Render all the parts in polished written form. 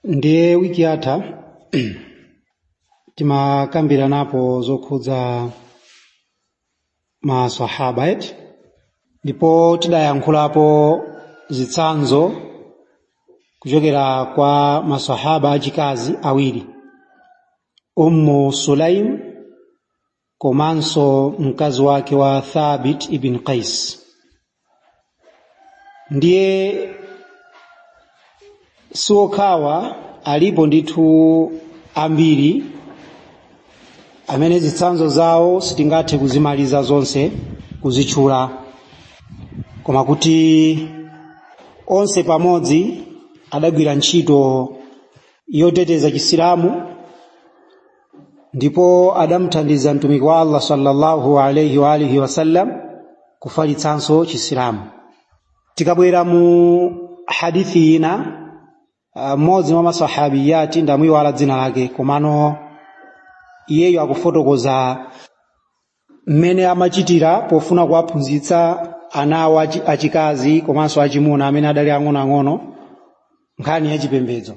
Ndiye wiki yatha timakambiranapo zokhudza maswahaba eti, ndipo tidayankhulapo zitsanzo kuchokera kwa maswahaba achikazi awiri, Ummu Sulaim komanso mkazi wake wa Thabit ibn Qais. Ndiye siokhawa, alipo ndithu ambiri amene zitsanzo zawo sitingathe kuzimaliza zonse kuzitchula, koma kuti onse pamodzi adagwira ntchito yoteteza Chisilamu ndipo adamthandiza Mtumiki wa Allah sallallahu alaihi wa alihi wasallam kufalitsanso Chisilamu. Tikabwera mu hadithi ina, mmodzi mwa masahabiyati, ndamuiwala dzina lake, komano iyeyo akufotokoza mmene amachitira pofuna kuwaphunzitsa ana awo achikazi komanso achimuna amene adali ang'onoang'ono nkhani ya chipembedzo.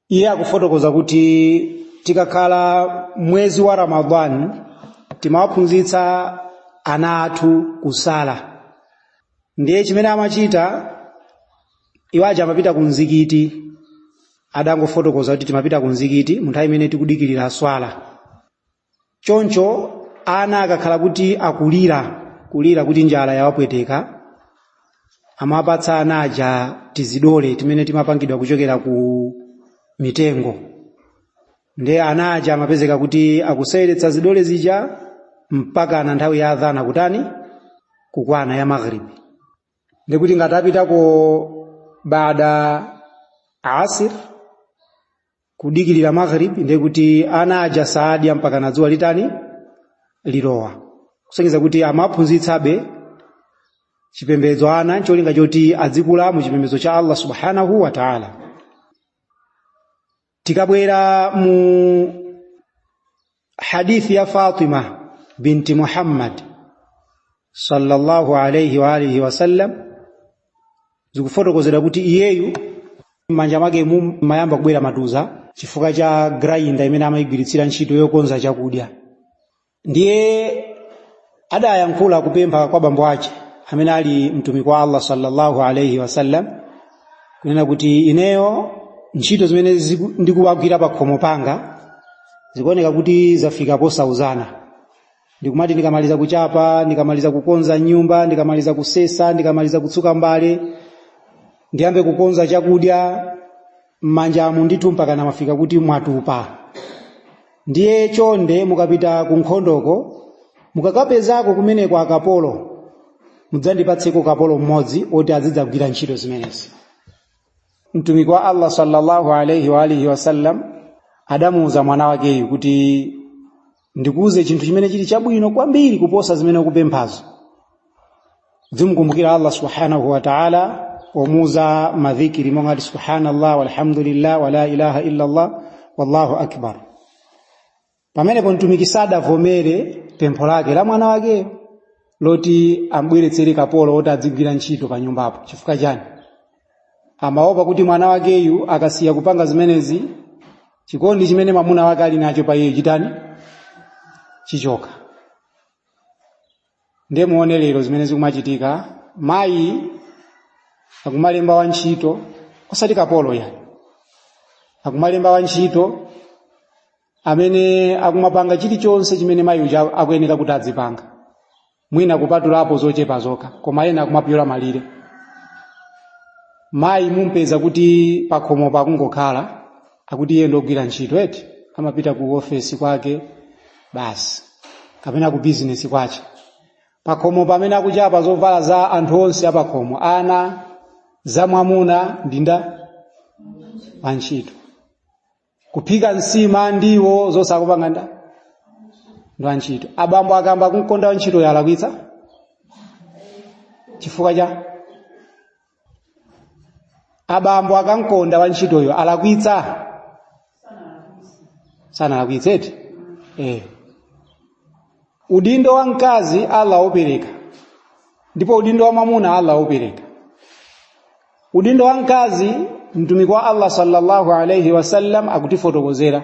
Iye akufotokoza kuti tikakhala mwezi wa Ramadan timawaphunzitsa ana athu kusala. Ndiye chimene amachita iwo aja, amapita ku mzikiti. Adangofotokoza kuti timapita ku mzikiti mu nthawi imene tikudikirira swala. Choncho ana akakhala kuti akulira kulira kuti njala yawapweteka, amapatsa ana aja tizidole timene timapangidwa kuchokera ku mitengo. Ndiye ana aja amapezeka kuti akuseweretsa zidole zija mpaka na nthawi ya adhana kutani, kukwana ya maghribi. Ndikuti ngati apitako baada asir kudikirira maghrib, ndiye kuti ana aja saadya mpaka na dzuwa litani, lilowa. Kusonyeza kuti amaphunzitsabe chipembedzo ana ncholinga choti adzikula mu chipembedzo cha Allah subhanahu wa ta'ala. Tikabwera mu hadithi ya Fatima binti Muhammad sallallahu alayhi wa alihi wasallam, zikufotokozera kuti iyeyu m'manja mwake mumayamba kubwera matuza chifukwa cha grinder imene amayigwiritsira ntchito yokonza chakudya. Ndiye adayankhula kupempha kwa bambo ake amene ali Mtumiki wa Allah sallallahu alayhi wasallam kunena kuti ineyo ntchito zimene ndikuwagwira pa khomo panga zikuoneka kuti zafika posauzana. Ndikumati ndikamaliza kuchapa, ndikamaliza kukonza nyumba, ndikamaliza kusesa, ndikamaliza kutsuka mbale, ndiyambe kukonza chakudya, m'manjamu ndithu mpaka namafika kuti mwatupa. Ndiye chonde mukapita ku nkhondoko, mukakapezako kumeneko akapolo, mudzandipatseko kapolo mmodzi oti azidzagwira ntchito zimenezi. Mtumiki wa Allah sallallahu alaihi wa alihi wasallam adamuuza mwana wakeyu kuti ndikuuze chinthu chimene chili chabwino kwambiri kuposa zimene ukupemphazo. Zimukumbukira Allah subhanahu wa ta'ala pomuuza madhikiri monga ati subhanallah walhamdulillah wala ilaha illa Allah wallahu akbar. Pamenepo Mtumiki sadavomere pempho lake la mwana wake loti ambweretsere kapolo oti adzigwira ntchito pa nyumbapo. Chifukwa chani? Amaopa kuti mwana wakeyu akasiya kupanga zimenezi, chikondi chimene mwamuna wake ali nacho pa iye chitani, chichoka. Ndiye muone lero zimene zikumachitika, mayi akumalemba wantchito, osati kapolo yani, akumalemba wantchito amene akumapanga chilichonse chimene mayi uja akuyenera kuti adzipanga, mwina kupatulapo zochepa zokha, koma ena akumapyola malire. Mayi mumpeza kuti pakhomo pakungokhala, akuti iye ndogwira ntchito eti, amapita ku ofesi kwake basi kapena ku bizinesi kwache. Pakhomo pamene akuchapa zovala za anthu onse apakhomo, ana, za mwamuna, ndinda wantchito. Kuphika nsima, ndiwo zonse akupanga nda ndi wantchito. Abambo akamba kumkonda wantchito yalakwitsa chifukwa cha abambo akamkonda wantchitoyo alakwitsa? Sanalakwitse eti. Udindo wa mkazi Allah wopereka, ndipo udindo wa mwamuna Allah wopereka. Udindo wa mkazi Mtumiki wa Allah sallallahu alayhi wasallam akutifotokozera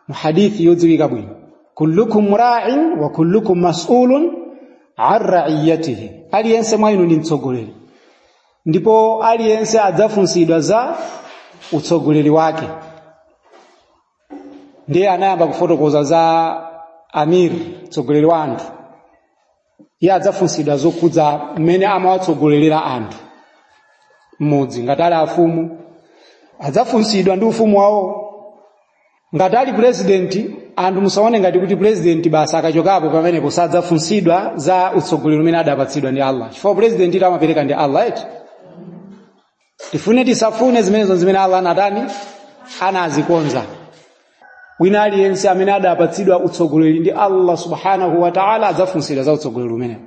mu hadithi yodziwika bwino: kullukum ra'in wa kullukum mas'ulun an ra'iyatihi, aliyense mwa inu ndi mtsogoleri ndipo aliyense adzafunsidwa za utsogoleri wake. Ndiye anayamba kufotokoza za amir, mtsogoleri wa anthu. Iye adzafunsidwa zokhudza mmene amawatsogolera anthu mmudzi. Ngati ali afumu, adzafunsidwa ndi ufumu wawo. Ngati ali purezidenti, anthu musaone ngati kuti purezidenti basi akachokapo pamenepo sadzafunsidwa za utsogoleri umene adapatsidwa ndi Allah, chifukwa purezidenti amapereka ndi Allah, eti? Tifune tisafune, zimenezo zimene Allah anatani, anazikonza. Wina aliyense amene adapatsidwa utsogoleri ndi Allah subhanahu wa ta'ala adzafunsidwa za utsogoleri umenewo.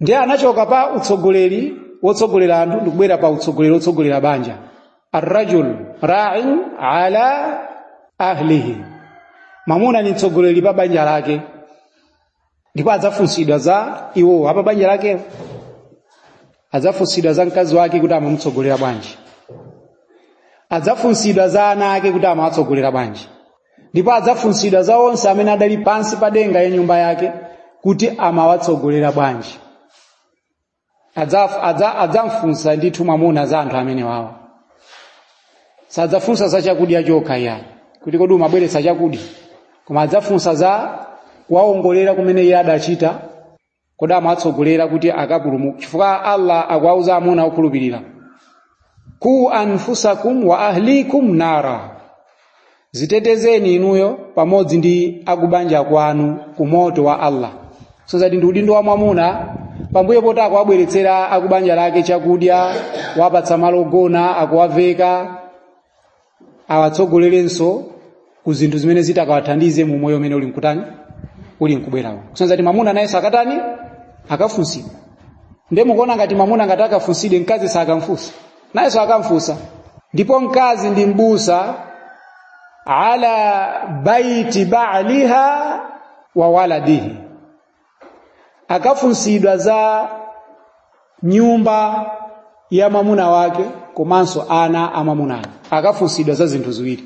Ndiye anachoka pa utsogoleri wotsogolera anthu ndikubwera pa utsogoleri wotsogolera banja. Arrajul ra'in ala ahlihi, mwamuna ni mtsogoleri pa banja lake ndipo adzafunsidwa za iwowo apa banja lake. Adzafunsidwa za mkazi wake kuti amamutsogolera bwanji, adzafunsidwa za ana ake kuti amawatsogolera bwanji, ndipo adzafunsidwa za onse amene adali pansi pa denga ya nyumba yake kuti amawatsogolera bwanji. Adzamfunsa ndithu mwamuna za anthu amene wawa. Sadzafunsa za chakudya chokha iyayi, kuti kodi umabweretsa chakudya, koma adzafunsa za kuwawongolera kumene iye adachita, kodi amawatsogolera kuti akapulumuka, chifukwa Allah akuwauza amuna okhulupirira: ku anfusakum wa ahlikum nara, zitetezeni inuyo pamodzi ndi akubanja kwanu ku moto wa Allah. So zati ndi udindo wa mwamuna, pambuyo poti akuwabweretsera akubanja lake chakudya, wapatsa malo ogona, akuwaveka, awatsogolerenso ku zinthu zimene zitakawathandize mu moyo umene uli mkutani, uli mkubwerawo. Kusonyeza kuti mwamuna nayenso akatani? Akafunsidwa. Ndiye mukuona ngati mwamuna ngati akafunsidwe, mkazi sakamfunsa? Nayenso akamfunsa. Ndipo mkazi ndi mbusa ala baiti ba'liha wa waladihi, akafunsidwa za nyumba ya mwamuna wake komanso ana a mwamunayo. Akafunsidwa za zinthu ziwiri.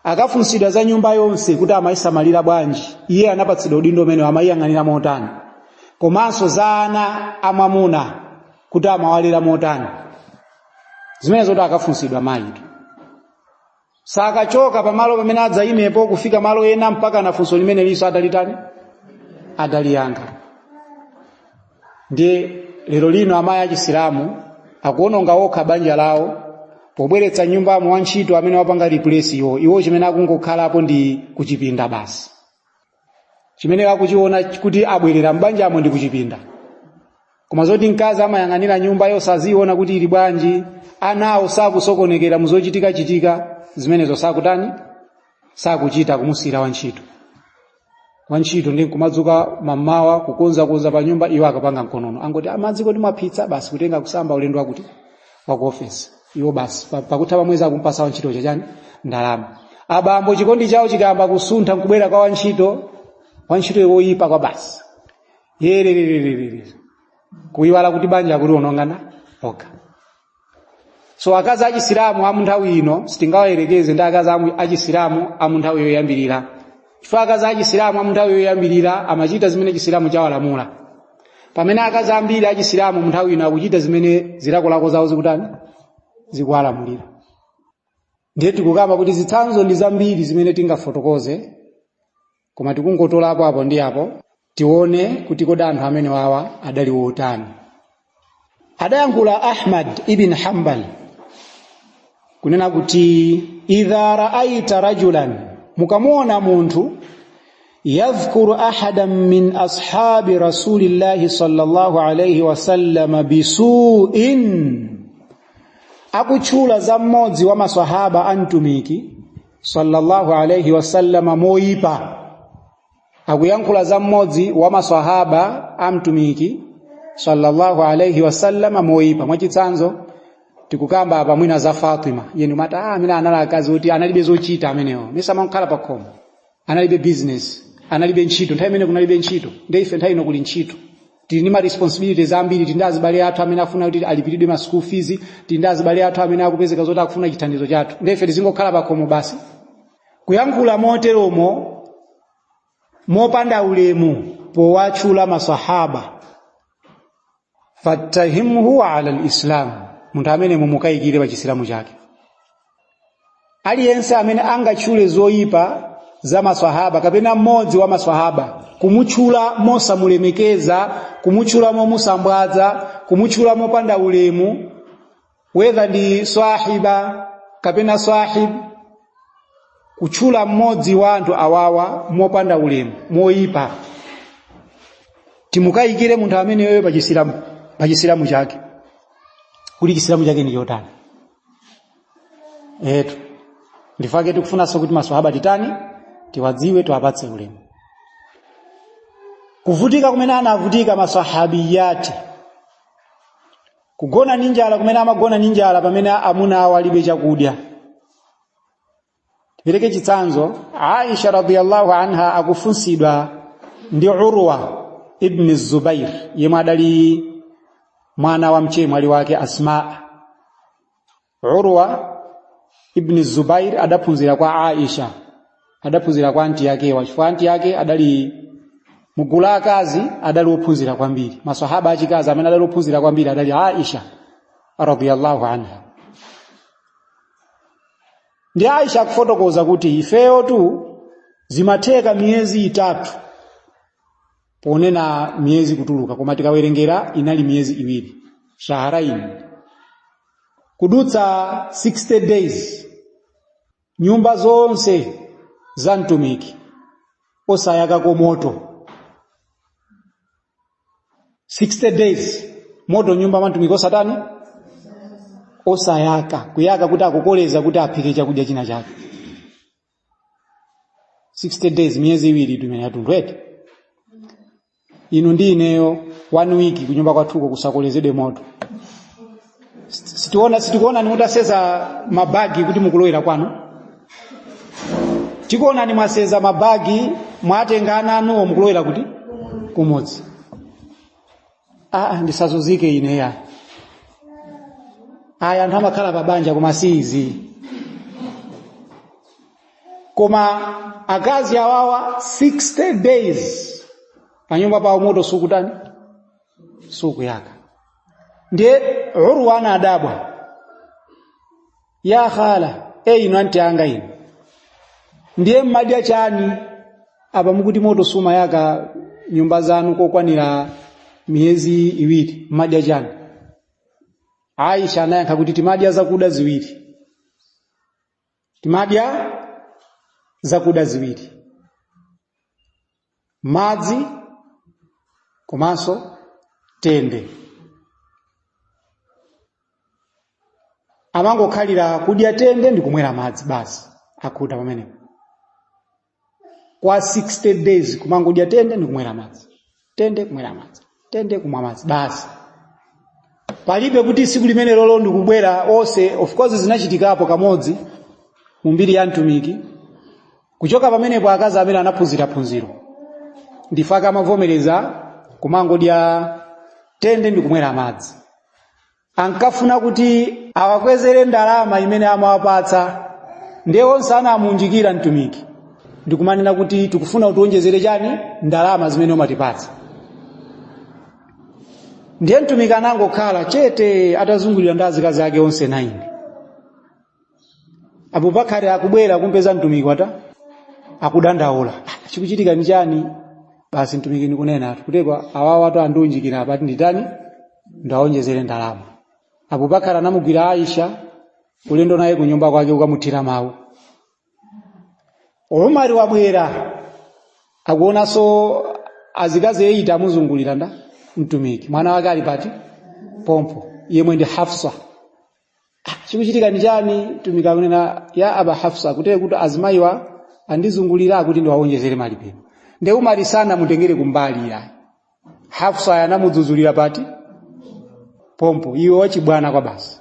Akafunsidwa za nyumba yonse kuti amayisamalira bwanji, iye anapatsidwa udindo umene amayiyang'anira motani, komanso za ana a mwamuna kuti amawalera motani. Zimene zoti akafunsidwa mayitu sakachoka pamalo pamene adzayimepo kufika malo ena mpaka na funso limene liso adalitani, adaliyankha. Ndiye lero lino amayi achisilamu akuononga okha banja lawo pobweretsa nyumbamo wantchito amene wapanga replace iwo. Iwo chimene akungokhalapo ndi kuchipinda basi. Chimene akuchiona kuti abwerera m'banjamo ndi kuchipinda, koma zoti mkazi amayang'anira nyumba yosaziona kuti ili bwanji, anawo sakusokonekera muzochitika-chitika, zimenezo sakutani, sakuchita, kumusiyira wantchito. Wantchito ndi nkumadzuka mammawa kukonzakonza pa nyumba, iwo akapanga mkonono, angoti amadzi kodi mwaphitsa, basi kutenga kusamba, ulendo wakuti waku ofesi. Iwo basi pakutha pamwezi akumpasa wantchito chachani, ndalama. Abambo chikondi chawo chikayamba kusuntha nkubwera kwa wantchito, wantchito woyipa kwa basi, yererererere, kuyiwala kuti banja akuti onongana okha. So akazi achisilamu amu nthawi ino sitingawayerekeze ndi akazi achisilamu amu nthawi yoyambirira, chifukwa akazi achisilamu amu nthawi yoyambirira amachita zimene chisilamu chawalamula, pamene akazi ambiri achisilamu mu nthawi ino akuchita zimene zilakolako zawo zikutani, zikuwalamulira. Ndiye tikukamba kuti zitsanzo ndi zambiri zimene tingafotokoze, koma tikungotolapo apo ndi apo tione kuti kodi anthu amene wawa adali wotani. Adayankhula Ahmad ibn Hanbal kunena kuti idha ra'aita rajulan, mukamuona munthu, yadhkuru ahadan min ashabi rasulillahi sallallahu alayhi wasallam bisu'in, akutchula za mmodzi wa maswahaba a mtumiki sallallahu alayhi wasallam moyipa, akuyankhula za mmodzi wa maswahaba a mtumiki sallallahu alayhi wasallam moyipa. Mwachitsanzo, tikukamba apa mwina za Fatima, iye ndimati amene anali akazi kuti analibe zochita amenewo, mesa amakhala pa khomo, analibe business, analibe ntchito. Nthawi imene kunalibe ntchito, ndiye ife nthawi ino kuli ntchito. Tili ndi ma responsibilities ambiri. Tili ndi azibale athu amene afuna kuti alipiridwe ma school fees. Tili ndi azibale athu amene akupezeka zoti akufuna chithandizo chathu. Ndefe tizingokhala pakhomo basi? Kuyankhula moteromo mopanda ulemu powatchula masahaba, fattahimhu ala lislam, munthu amene mumukayikire pa chisilamu chake. Aliyense amene angatchule zoyipa za maswahaba kapena mmodzi wa maswahaba, kumutchula mosamulemekeza, kumutchula momusambwadza, kumutchula mopanda ulemu, whether ndi swahiba kapena swahib, kutchula mmodzi wa anthu awawa mopanda ulemu, moyipa, timukayikire munthu ameneyoyo pa chisilamu chake, kuti chisilamu chake ndi chotani. Etu, ndifake tikufunanso kuti maswahaba titani? Tiwadziwe, tiwapatse ulemu. Kuvutika kumene anavutika masahabiyati, kugona ndi njala kumene amagona ndi njala pamene amuna awo alibe chakudya. Tipereke chitsanzo: Aisha radiyallahu anha akufunsidwa ndi Urwa ibn Zubair, yemwe adali mwana wa mchemwali wake Asma. Urwa ibn Zubair adaphunzira kwa Aisha, adaphunzira kwa anti yakewa, chifukwa anti yake adali mugulu la akazi adali ophunzira kwambiri. Masahaba achikazi amene adali ophunzira kwambiri adali Aisha radiyallahu anha. Ndi Aisha akufotokoza kuti ifeyo tu zimatheka miyezi 3, ponena miyezi kutuluka, koma tikawerengera inali miyezi 2, shahrain, kudutsa 60 days, nyumba zonse za mtumiki osayakako moto. 60 days moto nyumba mwa mtumiki osatani? Osayaka, kuyaka kuti akukoleza kuti aphike chakudya china chake. 60 days, miyezi 2 tumene yathunthu eti. Inu ndi ineyo, one week kunyumba kwathuko kusakolezedwe moto, sitiona, sitikuonani mutaseza mabagi kuti mukulowera kwanu. Tikuonani mwaseza mabagi, mwatenga ana anuwo, mukulowera kuti? Kumudzi. Aa, ndisazunzike ineya. Aya, anthu amakhala pabanja koma si izi. Koma akazi awawa, 60 days panyumba pawo moto sukutani? Sukuyaka. Ndiye Urwa anadabwa: "Ya khala, e inu anti anga inu, ndiye mmadya chani apa mukuti moto sumayaka nyumba zanu kokwanira miyezi 2? Mmadya chani?" Aisha anayankha kuti timadya zakuda ziwiri, timadya zakuda ziwiri, madzi komanso tende. Amangokhalira kudya tende ndi kumwera madzi basi, akhuta pamenepo. Kwa 60 days kumangodya tende ndi kumwera madzi, tende kumwera madzi, tende kumwa madzi basi. Palibe kuti tsiku limene lolo ndikubwera onse. Of course zinachitikapo kamodzi mu mbiri ya mtumiki. Kuchoka pamenepo akazi amene anaphunzira phunziro, ndifaka amavomereza kumangodya tende ndi kumwera madzi. Ankafuna kuti awakwezere ndalama imene amawapatsa. Ndiye onse anamunjikira mtumiki ndikumanena kuti tikufuna utiwonjezere chani? Ndalama zimene umatipatsa. Ndiye mtumiki anangokhala chete atazungulira ndi azikazi ake onse 9. Abubakari akubwera kumpeza mtumiki wata akudandaula. "Ah, chikuchitika ni chani?" Basi, mtumiki ndikunena kutekwa awawa watu andiunjikira apati nditani? Ndawonjezere ndalama. Abubakari anamugwira Aisha ulendo naye kunyumba kwake kukamuthira mawu. Umari wabwera, akuonanso azikazi 8 amuzungulira nda mtumiki, mwana wake ali pati? Pompo, yemwe ndi Hafsa. "Ah, chikuchitika ni chani?" Mtumiki akunena, "Ya aba Hafsa, kutere kuti azimayiwa andizungulira akuti ndiwawonjezere malipiro." Nde Umari sana mutengere kumbali ya Hafsa, anamudzudzulira pati? Pompo: "Iwe wachibwana kwa basi,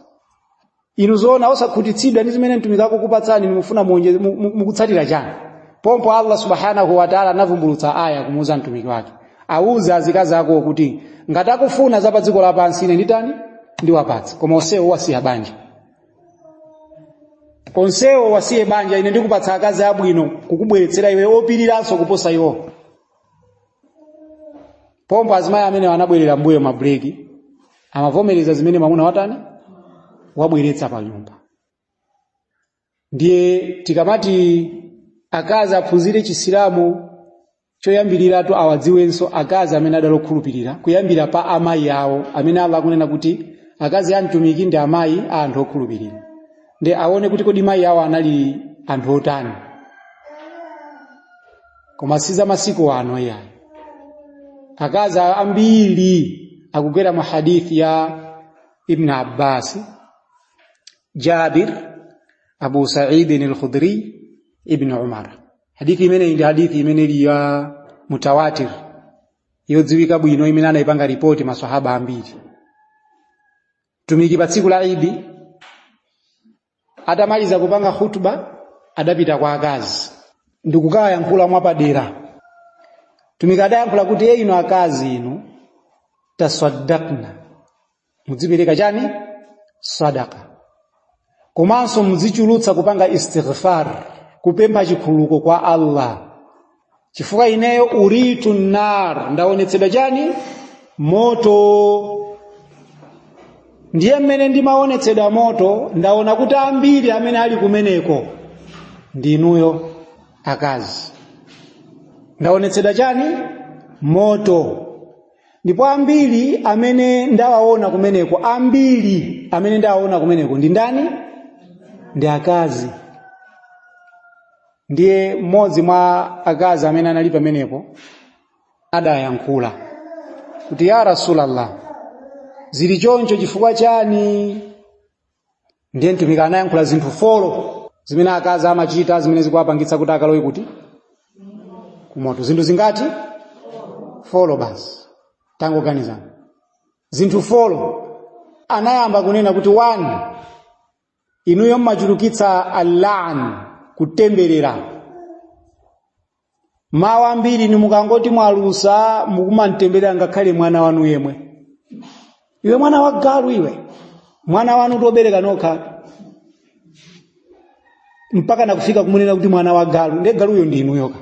inu zoona osakhutitsidwa ndi zimene mtumiki akukupatsani, nimufuna mukutsatira chani?" Pompo Allah subhanahu wa ta'ala anavumbulutsa aya kumuuza mtumiki wake. Awuze azikazi ako kuti ngati akufuna za pa dziko lapansi, ine nditani? Ndiwapatsa, koma onsewo wasiya banja, onsewo wasiye banja. Ine ndikupatsa akazi abwino kukubweretsera iwe, opiriranso kuposa iwo. Pompo azimayi amene anabwerera mbuyo mabuleki, amavomereza zimene mwamuna watani, wabweretsa pa nyumba. Ndiye tikamati akazi aphunzire Chisilamu, choyambiriratu awadziwenso akazi amene adalokhulupirira, kuyambira pa amayi awo amene Allah akunena kuti akazi a mtumiki ndi amayi a anthu okhulupirira. Ndi aone kuti kodi mayi awo anali anthu otani. Koma si za masiku ano iyayi. Akazi ambiri akugwera mu hadithi ya Ibn Abbas, Jabir, Abu Sa'id al-Khudri, Ibn Umar. Hadithi imeneyi ndi hadithi imene ili ya mutawatir, yodziwika bwino, imene anayipanga ripoti maswahaba ambiri. Mtumiki pa tsiku la Idi atamaliza kupanga khutuba, adapita kwa akazi ndikukayankhula mwapadera. Mtumiki adayankhula kuti, "E inu akazi, inu tasaddaqna, mudzipereka chani? Sadaka, komanso mudzichulutsa kupanga istighfar, kupempha chikhululuko kwa Allah, chifukwa ineyo uritu nar, ndaonetsedwa chani? Moto. Ndiye mmene ndimaonetsedwa moto, ndaona kuti ambiri amene ali kumeneko ndinuyo akazi. Ndaonetsedwa chani? Moto. Ndipo ambiri amene ndawaona kumeneko, ambiri amene ndawaona kumeneko ndi ndani? Ndi akazi." Ndiye mmodzi mwa akazi amene anali pamenepo adayankhula kuti, "Ya Rasulallah, zili choncho chifukwa chani?" Ndiye mtumiki anayankhula zinthu 4 zimene akazi amachita, zimene zikuwapangitsa kuti akalowe kuti? Kumoto. Zinthu zingati? 4 basi. Tangoganizani, zinthu 4. Anayamba kunena kuti, 1, inuyo mmachulukitsa allan, kutemberera, mawu ambiri. Ni mukangoti mwalusa, mukumamtemberera ngakhale mwana wanu yemwe. "Iwe mwana wa galu iwe," mwana wanu tobereka nokha, mpaka nakufika kumunena kuti mwana wa galu. Ndiye galuyo ndi inuyoka.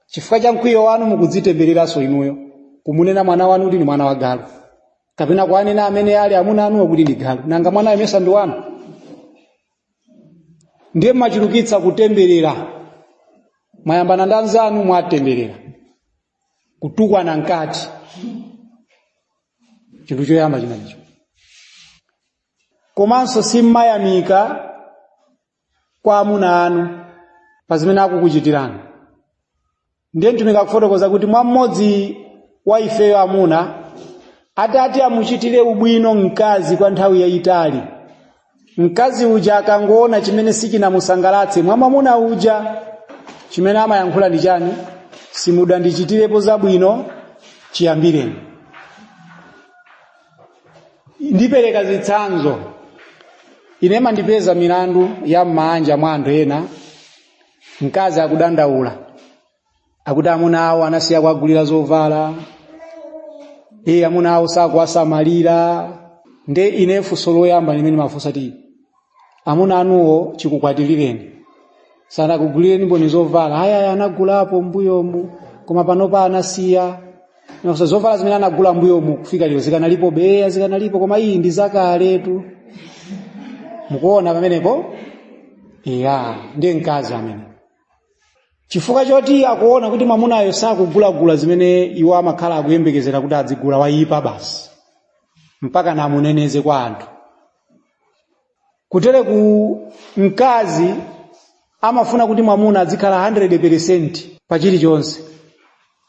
Chifukwa cha mkwiyo wanu mukudzitembereranso inuyo, kumunena mwana wanu kuti ndi mwana wa galu, kapena kuanena amene ali amuna anuwo kuti ndi galu. Nanga mwana yemesa ndi wanu? Ndiye mmachulukitsa kutemberera. Mwayambana ndi anzanu, mwatemberera, kutukwana mkati. Chinthu choyamba chimenecho. Komanso simmayamika kwa amuna anu pa zimene akukuchitirani. Ndiye mtumiki akufotokoza kuti mwa mmodzi wa ifeyo amuna, atati amuchitire ubwino mkazi kwa nthawi yayitali, mkazi uja akangoona chimene sichinamusangalatse mwa mwamuna uja, chimene amayankhula ndi chani? "Simudandichitirepo zabwino chiyambireni." Ndipereka zitsanzo. Ine mandipeza milandu ya m'manja mwa anthu ena, mkazi akudandaula, akuti amuna awo anasiya kuagulira zovala, iye amuna awo sakuwasamalira. Nde ine funso loyamba limene mafunsa ti, "Amuna anuwo chikukwatilireni sanakugulireni mboni zovala?" "Aya, anagulapo mbuyomu, koma panopa anasiya." Nafunsa, "Zovala zimene anagula mbuyomu kufika lero zikanalipo?" "Beya, zikanalipo, koma iyi ndi zakaletu." Mukuona pamenepo? Iya, ndiye mkazi amene chifukwa choti akuona kuti mwamunayo sakugulagula zimene iwo amakhala akuyembekezera kuti adzigula, wayipa basi, mpaka namuneneze kwa anthu. Kutere ku mkazi amafuna kuti mwamuna adzikhala 100% pa chilichonse.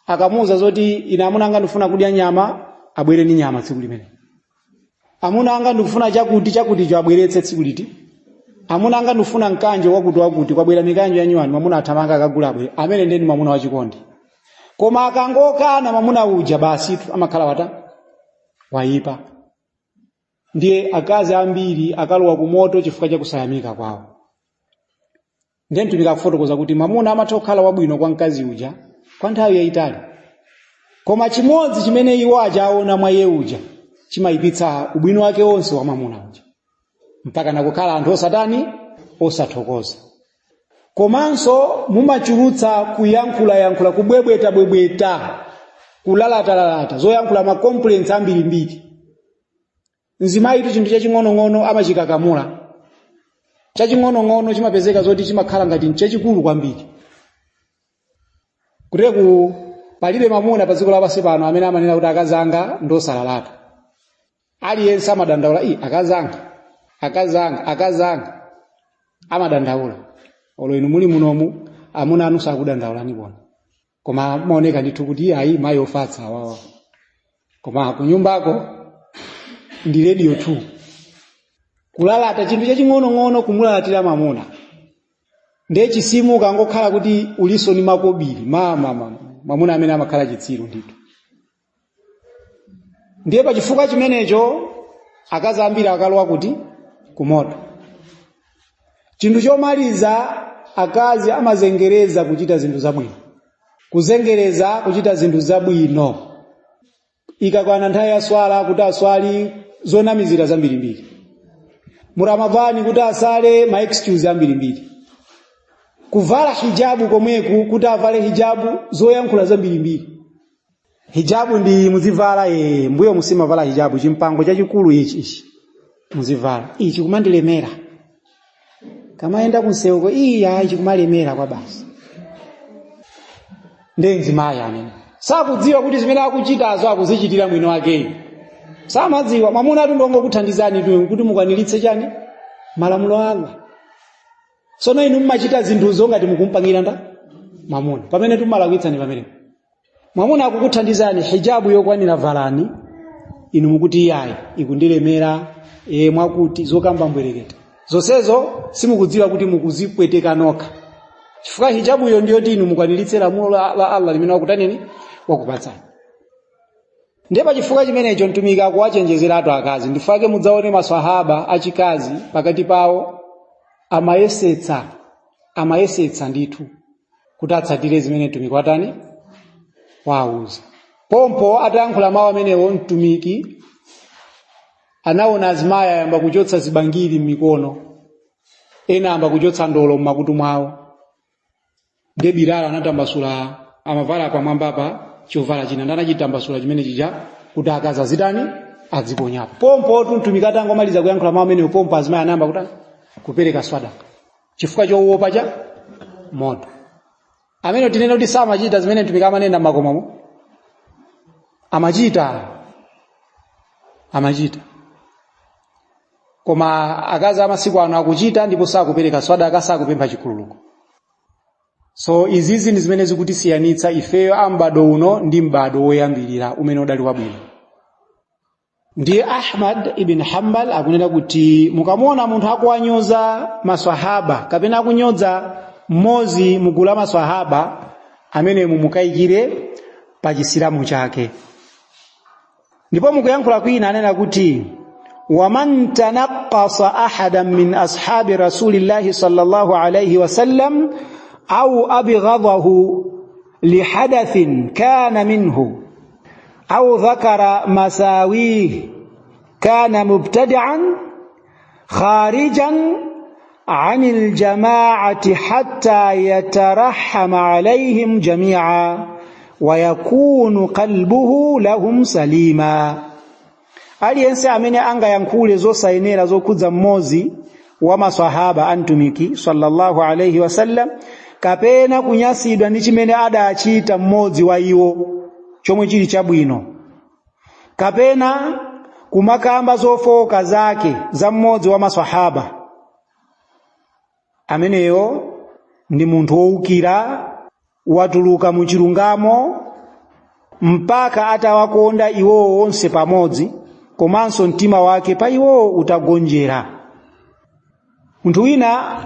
Akamuuza zoti, "Ine amuna anga ndikufuna kudya nyama," abwere ndi nyama tsiku limene. "Amuna anga ndikufuna chakuti chakuticho," abweretse tsiku liti. "Amuna anga ndikufuna mkanjo wakuti wakuti, kwabwera mikanjo ya nyuwani," mwamuna athamanga akagula, abwere. Amene ndeni mwamuna wachikondi. Koma akangokana mwamuna uja, basi, amakhala wata wayipa. Ndiye akazi ambiri akalowa ku moto chifukwa cha kusayamika kwawo. Ndiye mtumiki akufotokoza kuti mwamuna amatha kukhala wabwino kwa mkazi uja kwa nthawi yayitali. Koma chimodzi chimene iwo aja aona mwa iye uja chimayipitsa ubwino wake wonse wa mwamuna uja, mpaka nakukhala anthu osatani, osathokoza. Komanso mumachulutsa kuyankhulayankhula, kubwebwetabwebweta, kulalatalata, zoyankhula, ma complaints ambirimbiri. Mzimayitu chinthu chaching'onong'ono amachikakamula, chaching'onong'ono chimapezeka zoti chimakhala ngati nchachikulu kwambiri. Kuteku palibe mamuna pa dziko lapansi pano amene amanena kuti akazi anga ndosalalata. Aliyense amadandaula, i akazi anga, akazi anga, akazi anga, amadandaula. Olo inu muli munomu, amuna anu sakudandaulani pona, koma maoneka ndithu kuti ayi, mayi ofatsa awawa, koma kunyumbako ndi radio 2, kulalata chinthu chaching'onong'ono, kumulalatira mamuna. Ndiye chisimu ukangokhala kuti uliso ni makobiri, mama mamuna amene amakhala chitsiru ndithu. Ndiye pachifukwa chimenecho akazi ambiri akalowa kuti kumoto. Chinthu chomaliza, akazi amazengereza kuchita zinthu zabwino, kuzengereza kuchita zinthu zabwino. Ikakwana nthawi ya swala kuti aswali, zonamizira zambirimbiri. Mu Ramadhani kuti asale, ma excuse ambirimbiri. Kuvala hijabu komweku, kuti avale hijabu, zoyankhula zambirimbiri. Hijabu ndi muzivala, mbuyo musimavala hijabu, chimpango chachikulu ichi, ichi muzivala, ichi kumandilemera kamayenda kunsewuko, iya, ichi kumalemera kwa basi. Ndiye mzimayi amene sakudziwa kuti zimene akuchitazo akuzichitira mwini wakeyo, samadziwa. Mwamuna atu ndongokuthandizani tu kuti mukwaniritse chani? Malamulo a Allah. Tsono inu mmachita zinthuzo ngati mukumpangira nda mwamuna, pamene tumalakwitsani. Pamene mwamuna akukuthandizani, hijabu yokwanira valani, inu mukuti iyayi, ikundilemera, mwakuti zokamba mbwereketa zonsezo, simukudziwa kuti mukuzipweteka nokha, chifukwa hijabuyo ndiyoti inu mukwaniritse lamulo la Allah limene wakutanini, wakupatsani. Ndiye pachifukwa chimenecho mtumiki akuwachenjezeratu akazi. Ndifake mudzaone maswahaba achikazi pakati pawo amayesetsa, amayesetsa ndithu kuti atsatire zimene mtumiki watani, wauza. Pompo atayankhula mawu amenewo, mtumiki anaona azimayi ayamba kuchotsa zibangiri m'mikono, ena ayamba kuchotsa ndolo m'makutu mwawo. Ndiye Bilal anatambasula, amavala pamwambapa chovala china, ndi anachitambasula chimene chija kuti akazi azitani, adziponyapo. Pompo tu mtumiki atangomaliza kuyankhula mawu amenewo, pompo azimayi anayamba kutani, kupereka swadaka chifukwa chowuopa cha moto. Amene tinene kuti samachita zimene mtumiki amanena m'makomomo? Amachita, amachita. Koma akazi amasiku ano akuchita ndipo sakupereka swadaka, sakupempha chikhululuko. So izizi ndi zimene zikutisiyanitsa ifeyo a m'bado uno ndi m'bado woyambirira umene udali wabwino. Ndiye Ahmad ibn Hanbal akunena kuti mukamuona munthu akuwanyoza maswahaba kapena akunyoza mmodzi mugulu la maswahaba, amene mumukayikire pa chisilamu chake. Ndipo mukuyankhula kwina anena kuti waman tanaqqasa ahadan min ashabi rasulillahi sallallahu alayhi wasallam au abghadahu lihadathin kana minhu au dhakara masawih kana mubtadi'an kharijan عن الجماعة حتى يترحم عليهم جميعا ويكون قلبه لهم سليما. Aliyense amene angayankhule zosayenera zokhudza mmodzi wa maswahaba a mtumiki sallallahu alaihi wasallam, kapena kunyasidwa ndi chimene adachita mmodzi wa iwo chomwe chili chabwino, kapena kumakamba zofowoka zake za mmodzi wa maswahaba, ameneyo ndi munthu wowukira, watuluka mu chilungamo mpaka atawakonda iwowo onse pamodzi, komanso mtima wake pa iwowo utagonjera. Munthu wina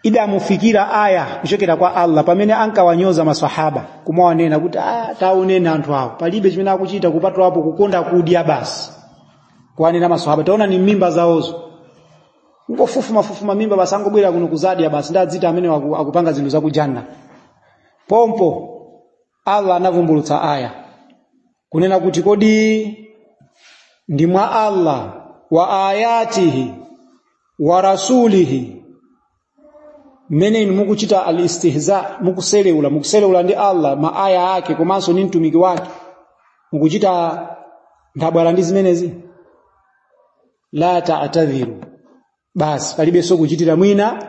idamufikira aya kuchokera kwa Allah pamene ankawanyoza maswahaba, kumawanena kuti ah, taoneni anthu awo, palibe chimene akuchita kupatulapo kukonda kudya basi. Kuwanena maswahaba, taona ni mimba zawozo, ngofufuma fufuma mimba basi, angobwera kuno kuzadya basi, ndadzita amene akupanga zinthu zakujanna. Pompo Allah anavumbulutsa aya. Kunena kuti kodi ndi mwa Allah wa ayatihi wa rasulihi mmene inu mukuchita al-istihza, mukuselewula, mukuselewula ndi Allah, maaya ake komanso ndi mtumiki wake, mukuchita nthabwala ndi zimenezi? La ta'tadhiru, basi palibenso kuchitira mwina.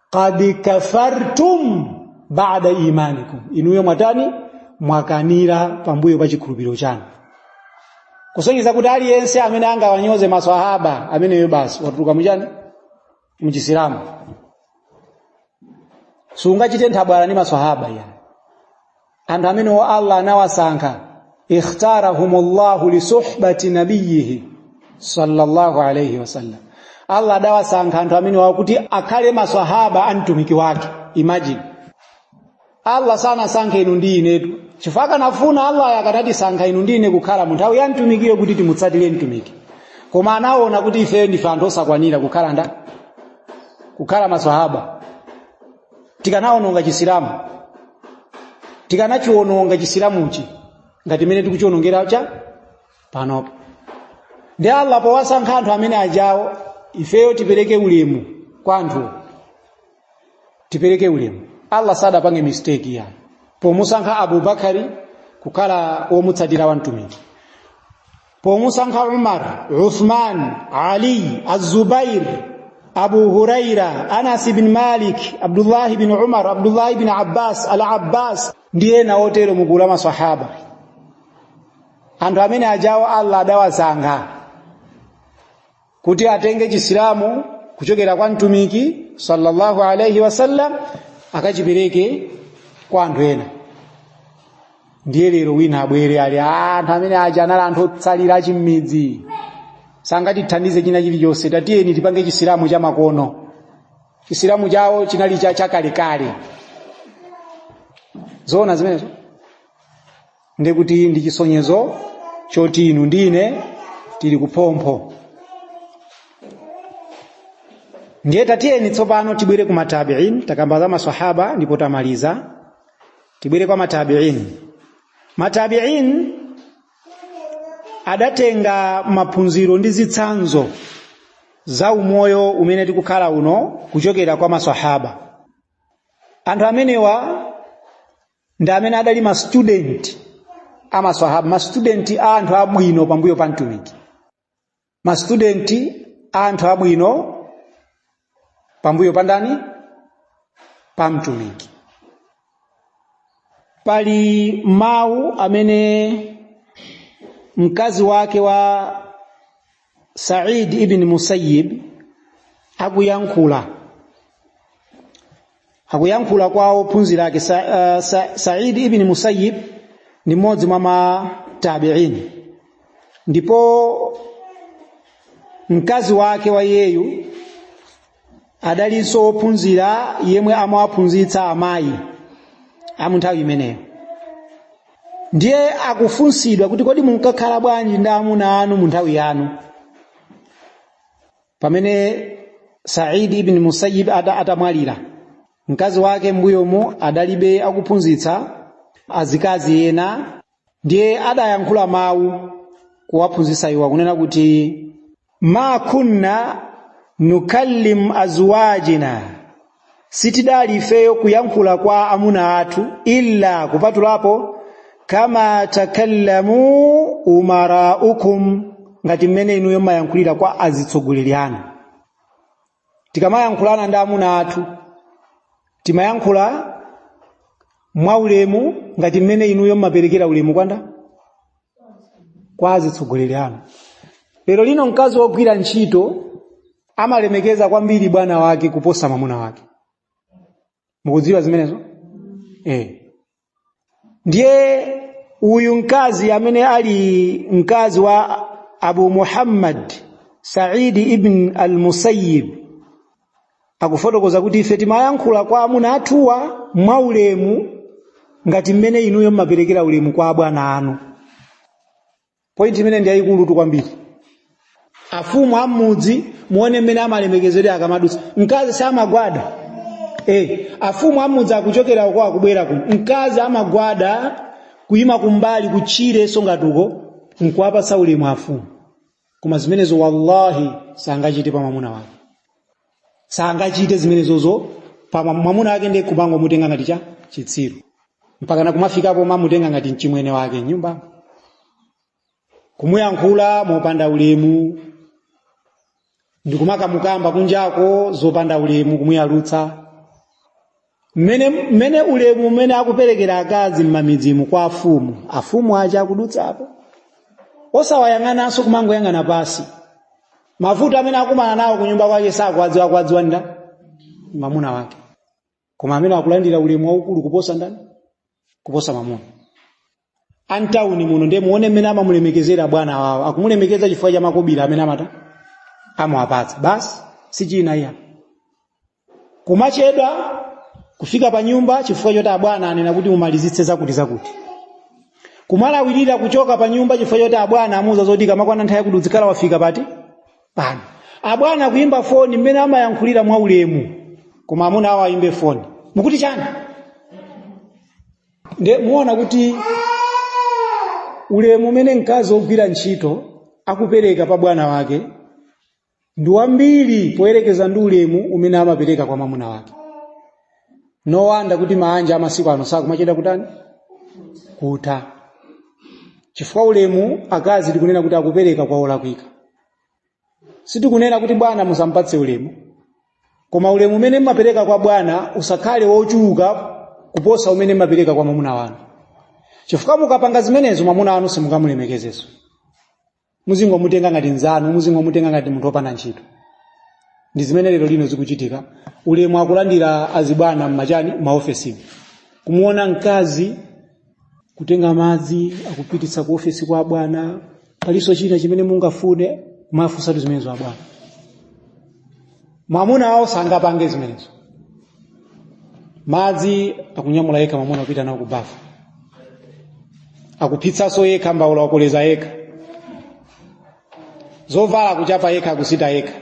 Qad kafartum ba'da imanikum, inuyo mwatani? Mwakanira pambuyo pa chikhulupiriro chanu. Kusonyeza kuti aliyense amene angawanyoze maswahaba ameneyo basi watuluka muchani? Muchisilamu. Sungachite nthabwala ndi maswahaba ya anthu amenewo Allah anawasankha, ikhtarahumullahu lisuhbati nabiyihi sallallahu alayhi wasallam. Allah adawasankha anthu amenewo kuti akhale maswahaba a mtumiki wake. Imagine, Allah sanasankhe inu ndi inetu, chifukwa akanafuna Allah akanatisankha inu ndi ine kukhala mu nthawi ya mtumikiyo kuti timutsatire mtumiki, koma anaona kuti ifeyo ndife anthu osakwanira kukhala nda kukhala maswahaba. Tikanaononga chisilamu, tikanachiwononga chisilamuchi ngati mmene tikuchiwonongera cha panopo. Ndi Allah powasankha anthu amene ajawo, ifeyo tipereke ulemu kwa anthuwo, tipereke ulemu. Allah sadapange mistake yayo pomusankha Abubakari kukhala womutsatira wa mtumiki, pomusankha Umar, Uthman, Ali, Az-Zubair, Abu Huraira, Anas ibn Malik, Abdullah ibn Umar, Abdullah ibn Abbas, Al-Abbas ndi ena otero mugulu la maswahaba. Anthu amene ajawo Allah adawasankha kuti atenge chisilamu kuchokera kwa mtumiki sallallahu alayhi wasallam akachipereke kwa anthu ena. Ndiye lero wina abwere ali anthu amene aja anali anthu otsalira achimidzi, sangatithandize china chilichonse, tatiyeni tipange chisilamu cha makono. Chisilamu chawo chinali cha chakalekale. Zoona zimenezo? Ndikuti ndi chisonyezo choti inu ndine tili kuphompho. Ndiye tatiyeni tsopano tibwere ku matabi'in. Takamba za maswahaba ndipo tamaliza, tibwere kwa matabi'in. Matabi'in adatenga maphunziro ndi zitsanzo za umoyo umene tikukhala uno kuchokera kwa maswahaba. Anthu amenewa ndi amene adali ma student a maswahaba, ma student a anthu abwino pambuyo pa mtumiki, ma student a anthu abwino pambuyo pa ndani? Pa mtumiki. Pali mawu amene mkazi wake wa Said ibn Musayyib akuyankhula, akuyankhula kwa ophunzira ake. Said ibn Musayyib ndi mmodzi mwa matabi'in, ndipo mkazi wake wa iyeyu adalinso wophunzira yemwe amawaphunzitsa amayi amu nthawi imeneyo. Ndiye akufunsidwa kuti kodi munkakhala bwanji ndi amuna anu mu nthawi yanu? Pamene Said ibn Musayyib atamwalira, mkazi wake m'mbuyomu adalibe akuphunzitsa azikazi ena, ndiye adayankhula mawu kuwaphunzitsa iwo akunena kuti ma kunna nukallim azwajina, sitidali ifeyo kuyankhula kwa amuna athu illa kupatulapo kama takallamu umaraukum, ngati mmene inuyo mmayankhulira kwa azitsogoleri anu. Tikamayankhulana ndi amuna athu timayankhula mwaulemu ngati mmene inuyo mmaperekera ulemu kwanda kwa azitsogoleri anu. Lero lino mkazi wogwira ntchito amalemekeza kwambiri bwana wake kuposa mwamuna wake. Mukudziwa zimenezo? Ndiye uyu mkazi amene ali mkazi wa Abu Muhammad Said ibn al-Musayyib akufotokoza kuti ife timayankhula kwa amuna athuwa mwaulemu ngati mmene inuyo mmaperekera ulemu kwa abwana anu. Point imene ndi yayikulu kwambiri. Afumu amudzi muone mmene amalemekezedwa akamadutsa, mkazi samagwada. Afumu amudzi akuchokera uko akubwera kuno, mkazi amagwada Kuyima kumbali kutchire ngatuko nkuwapatsa ulemu afumu. Koma zimenezo wallahi sangachite pa mwamuna wake, sangachite zimenezozo pa mwamuna wake. Ndiye kumangomutenga ngati cha chitsiru, mpaka nakumafikapo mamutenga ngati mchimwene wake nyumba, kumuyankhula mopanda ulemu, ndikumakamukamba kunjako zopanda ulemu, kumuyalutsa. Mmene ulemu umene akuperekera akazi m'mamidzimu kwa afumu, afumu aja akudutsapo osawayang'ananso, kumangoyang'ana pasi. Mavuto amene akumana nawo kunyumba kwake sakuwadziwa, akuwadziwa nda mwamuna wake. Koma amene akulandira ulemu waukulu kuposa ndani? Kuposa mwamuna. Antawuni muno ndiye muone mmene amamulemekezera bwana wawo. Akumulemekeza chifukwa cha makobiri amene amata amawapatsa basi, si china iya. Kumachedwa kufika pa nyumba chifukwa choti abwana anena kuti mumalizitse zakuti zakuti, kumalawirira kuchoka pa nyumba chifukwa choti abwana amuuza zoti kamakwana nthawi yakuti uzikhala wafika pati pano. Abwana kuimba foni, mmene amayankhulira mwa ulemu, koma amuna awo ayimbe foni, mukuti chani? Nde muona kuti ulemu umene mkazi wogwira ntchito akupereka pa bwana wake ndi wambiri poyerekeza ndi ulemu umene amapereka kwa mwamuna wake. No wonder kuti maanja amasiku ano sakumachedwa kutani? Kutha, chifukwa ulemu akazi tikunena kuti akupereka kwa olakwika. Sitikunena kuti bwana musampatse ulemu, koma ulemu umene mmapereka kwa bwana usakhale wochuluka kuposa umene mmapereka kwa mwamuna wanu, chifukwa mukapanga zimenezo mwamuna wanu simungamulemekezeso. Muzingomutenga ngati nzanu, muzingomutenga ngati munthu wopanda ntchito. Ndi zimene lero lino zikuchitika. Ulemu akulandira azibwana mmachani, maofesimu, kumuona mkazi kutenga madzi akupititsa ku ofesi kwa bwana, palinso china chimene mungafune? Kumafunsatu zimenezo abwana. Mwamuna wawo sangapange zimenezo. Madzi akunyamula yekha mwamuna kupita nawo ku bafu, akuphitsanso yekha, mbawula wakoleza yekha, zovala akuchapa yekha, akusita yekha.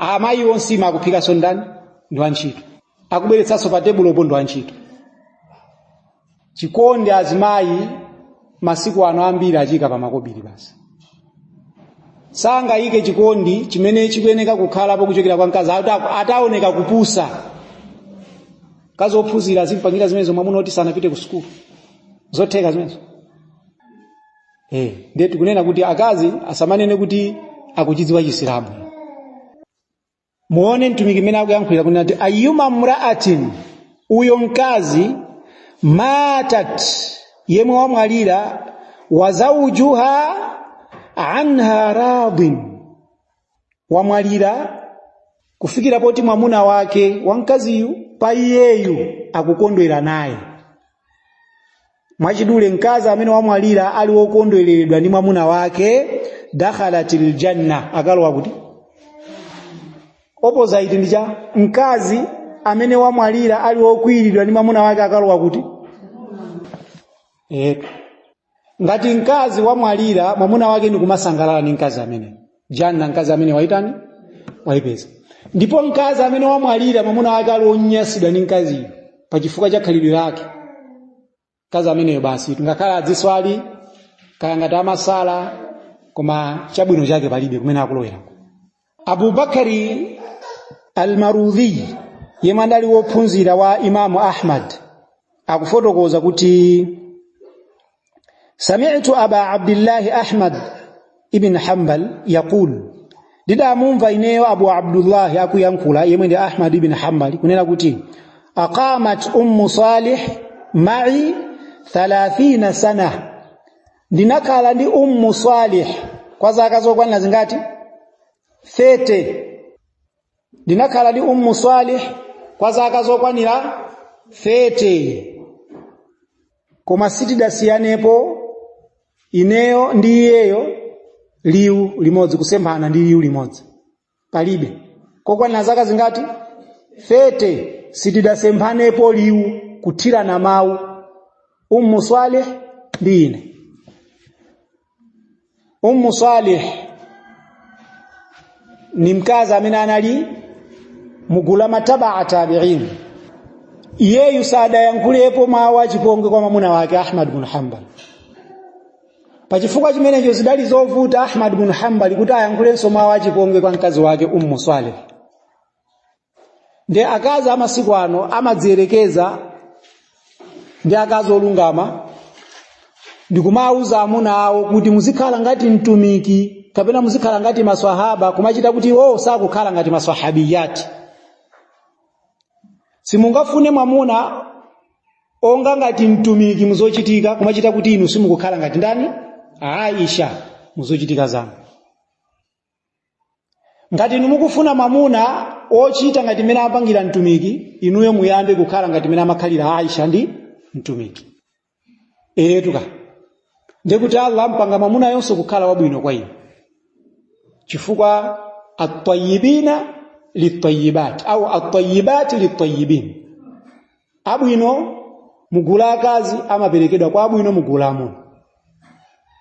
Amayi onsima akuphikanso ndani? Ndi wantchito. Akubweretsanso pa tebulopo ndi wantchito. Chikondi azimayi masiku ano ambiri achika pa makobiri basi. Sangayike chikondi chimene chikuyeneka kukhalapo kuchokera kwa mkazi. Ataoneka kupusa, mkazi wophunzira azimpangira zimenezo mwamuna oti sanapite ku sukulu, zotheka zimenezo? Ndiye tikunena kuti akazi asamanene kuti akuchidziwa Chisilamu. Muone mtumiki mmene akuyankhulira, kunena kuti ayyuma mra'atin, uyo mkazi, matat, yemwe wamwalira, wa zawjuha anha radin, wamwalira kufikira poti mwamuna wake wamkaziyu pa iyeyu akukondwera naye. Mwachidule, mkazi amene wamwalira ali wokondwereredwa ndi mwamuna wake, dakhalatil janna, akalowa kuti? Opposite ndi cha mkazi amene wamwalira ali wokwiyiridwa ndi mwamuna wake, akalowa kuti? Ngati mkazi wamwalira mwamuna wake ndi kumasangalala ndi mkazi amene, janna mkazi amene waitani? Waipeza. Ndipo mkazi amene wamwalira mwamuna wake ali wonyansidwa ndi mkaziyo pachifukwa cha khalidwe lake, mkazi ameneyo basi, ngakhale adziswali kaya ngati amasala, koma chabwino chake palibe kumene akulowerako. Abubakari Almarudhi, yemwe adali wophunzira wa Imamu Ahmad, akufotokoza kuti sami'tu Aba Abdillahi Ahmad ibn Hanbal yaqul, ndidamumva ineyo Abu Abdullahi akuyankhula, yemwe ndi Ahmad ibn Hanbal, kunena kuti aqamat Ummu Salih ma'i 30 sana, ndinakhala ndi Ummu Salih kwa zaka zokwanira zingati? 30. Ndinakhala ndi Ummu Salih kwa zaka zokwanira 30, koma sitidasiyanepo ineyo ndi iyeyo liwu limodzi, kusemphana ndi liwu limodzi palibe. Kokwanira zaka zingati? 30. Sitidasemphanepo liwu, kuthirana mawu, Ummu Salih ndi ine. Ummu Salih ni mkazi amene anali mugulu la matabaa tabi'in. Iyeyu sadayankhulepo mawu achipongwe kwa mwamuna wake Ahmad bin Hanbal. Pachifukwa chimenecho zidali zovuta Ahmad bin Hanbal kuti ayankhulenso mawu achipongwe kwa mkazi wake Ummu Saleh. Ndi akazi amasiku ano amadziyerekeza ndi akazi olungama ndikumawuza amuna awo kuti muzikhala ngati mtumiki kapena muzikhala ngati maswahaba, kumachita kuti iwowo sakukhala ngati maswahabiyati. Simungafune mwamuna onga ngati mtumiki muzochitika, kumachita kuti inu simukukhala ngati ndani? Aisha muzochitika zanu. Ngati inu mukufuna mwamuna ochita ngati mmene amapangira mtumiki, inuyo muyambe kukhala ngati mmene amakhalira Aisha ndi mtumiki. Etuka ndekuti Allah ampanga mwamuna yonse kukhala wabwino kwa inu, chifukwa at-tayyibina lit-tayyibati au at-tayyibati lit-tayyibin, abwino mugulu akazi amaperekedwa kwa abwino mugulu amuna,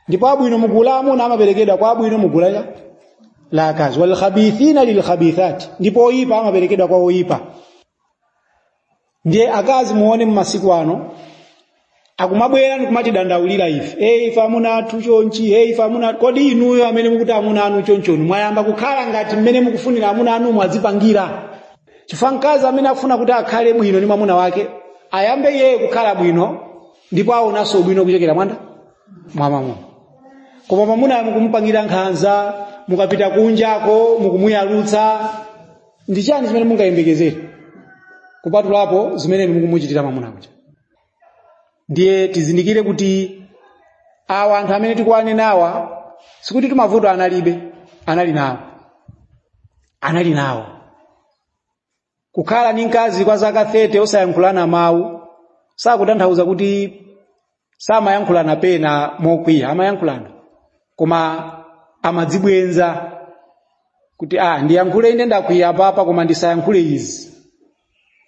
ndipo abwino mugulu amuna amaperekedwa kwa abwino mugulu la akazi, wal khabithina lil khabithati, ndipo oyipa amaperekedwa kwa oyipa. Ndiye akazi muone mmasiku ano akumabwera ndikumatidandaulira ife, hey, ife amuna athu chonchi, hey, ife amuna. Kodi inuyo amene mukuti amuna anu chonchoni mwayamba kukhala ngati mmene mukufunira amuna anu mwadzipangira? Chifukwa mkazi amene afuna kuti akhale bwino ndi mwamuna wake ayambe iye kukhala bwino, ndipo aonanso bwino kuchokera mwanda mwa mwamuna. Koma mwamuna mukumupangira nkhanza, mukapita kunjako mukumuyalutsa, ndi chani chimene mungayembekezere kupatulapo zimene mukumuchitira mwamuna uja? Ndiye tizindikire kuti awa anthu amene tikuwanenawa sikuti tumavuto analibe, anali nawo, anali nawo. Kukhala ndi mkazi kwa zaka 30 osayankhulana mawu sakutanthauza kuti samayankhulana pena mokwiya, amayankhulana koma amadzibwenza kuti ndiyankhule ine ndakwiya papa, koma ndisayankhule izi,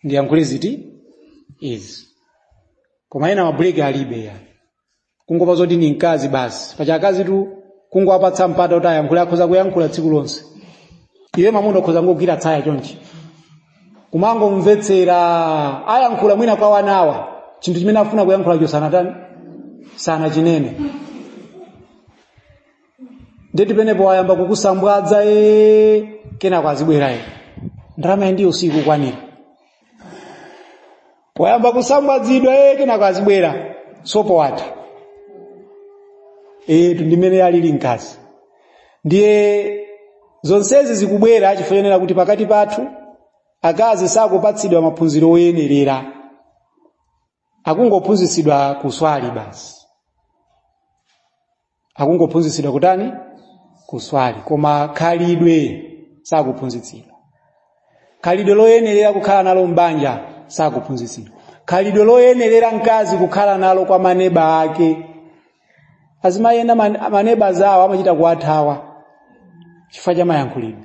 ndiyankhule ziti izi. Koma ena mabuleki alibe ya kungopa zoti ni mkazi basi. Pacha akazi tu kungowapatsa mpata kuti ayankhule, akhoza kuyankhula tsiku lonse. Iwe mwamuna ukhoza ngogwira tsaya chonchi kumangomvetsera, ayankhula mwina kwa wanawa chinthu chimene afuna kuyankhula sanatani sana chinene, ndeti penepo ayamba kukusambwadza kenako azibwera ndalama ndiyo usiku kwanira, wayamba kusambwadzidwa kenako azibwera sopo watha. Ndimene alili mkazi. Ndiye zonsezi zikubwera chifukwa kuti pakati pathu akazi sakupatsidwa maphunziro oyenerera, akungophunzitsidwa kuswali basi, akungophunzitsidwa kutani? Kuswali, koma khalidwe sakuphunzitsidwa. Khalidwe loyenerera kukhala nalo mbanja sakuphunzitsidwa. Khalidwe loyenerera mkazi kukhala nalo kwa maneba ake, azimayi ena maneba zawo amachita kuwathawa chifukwa cha mayankhulidwe.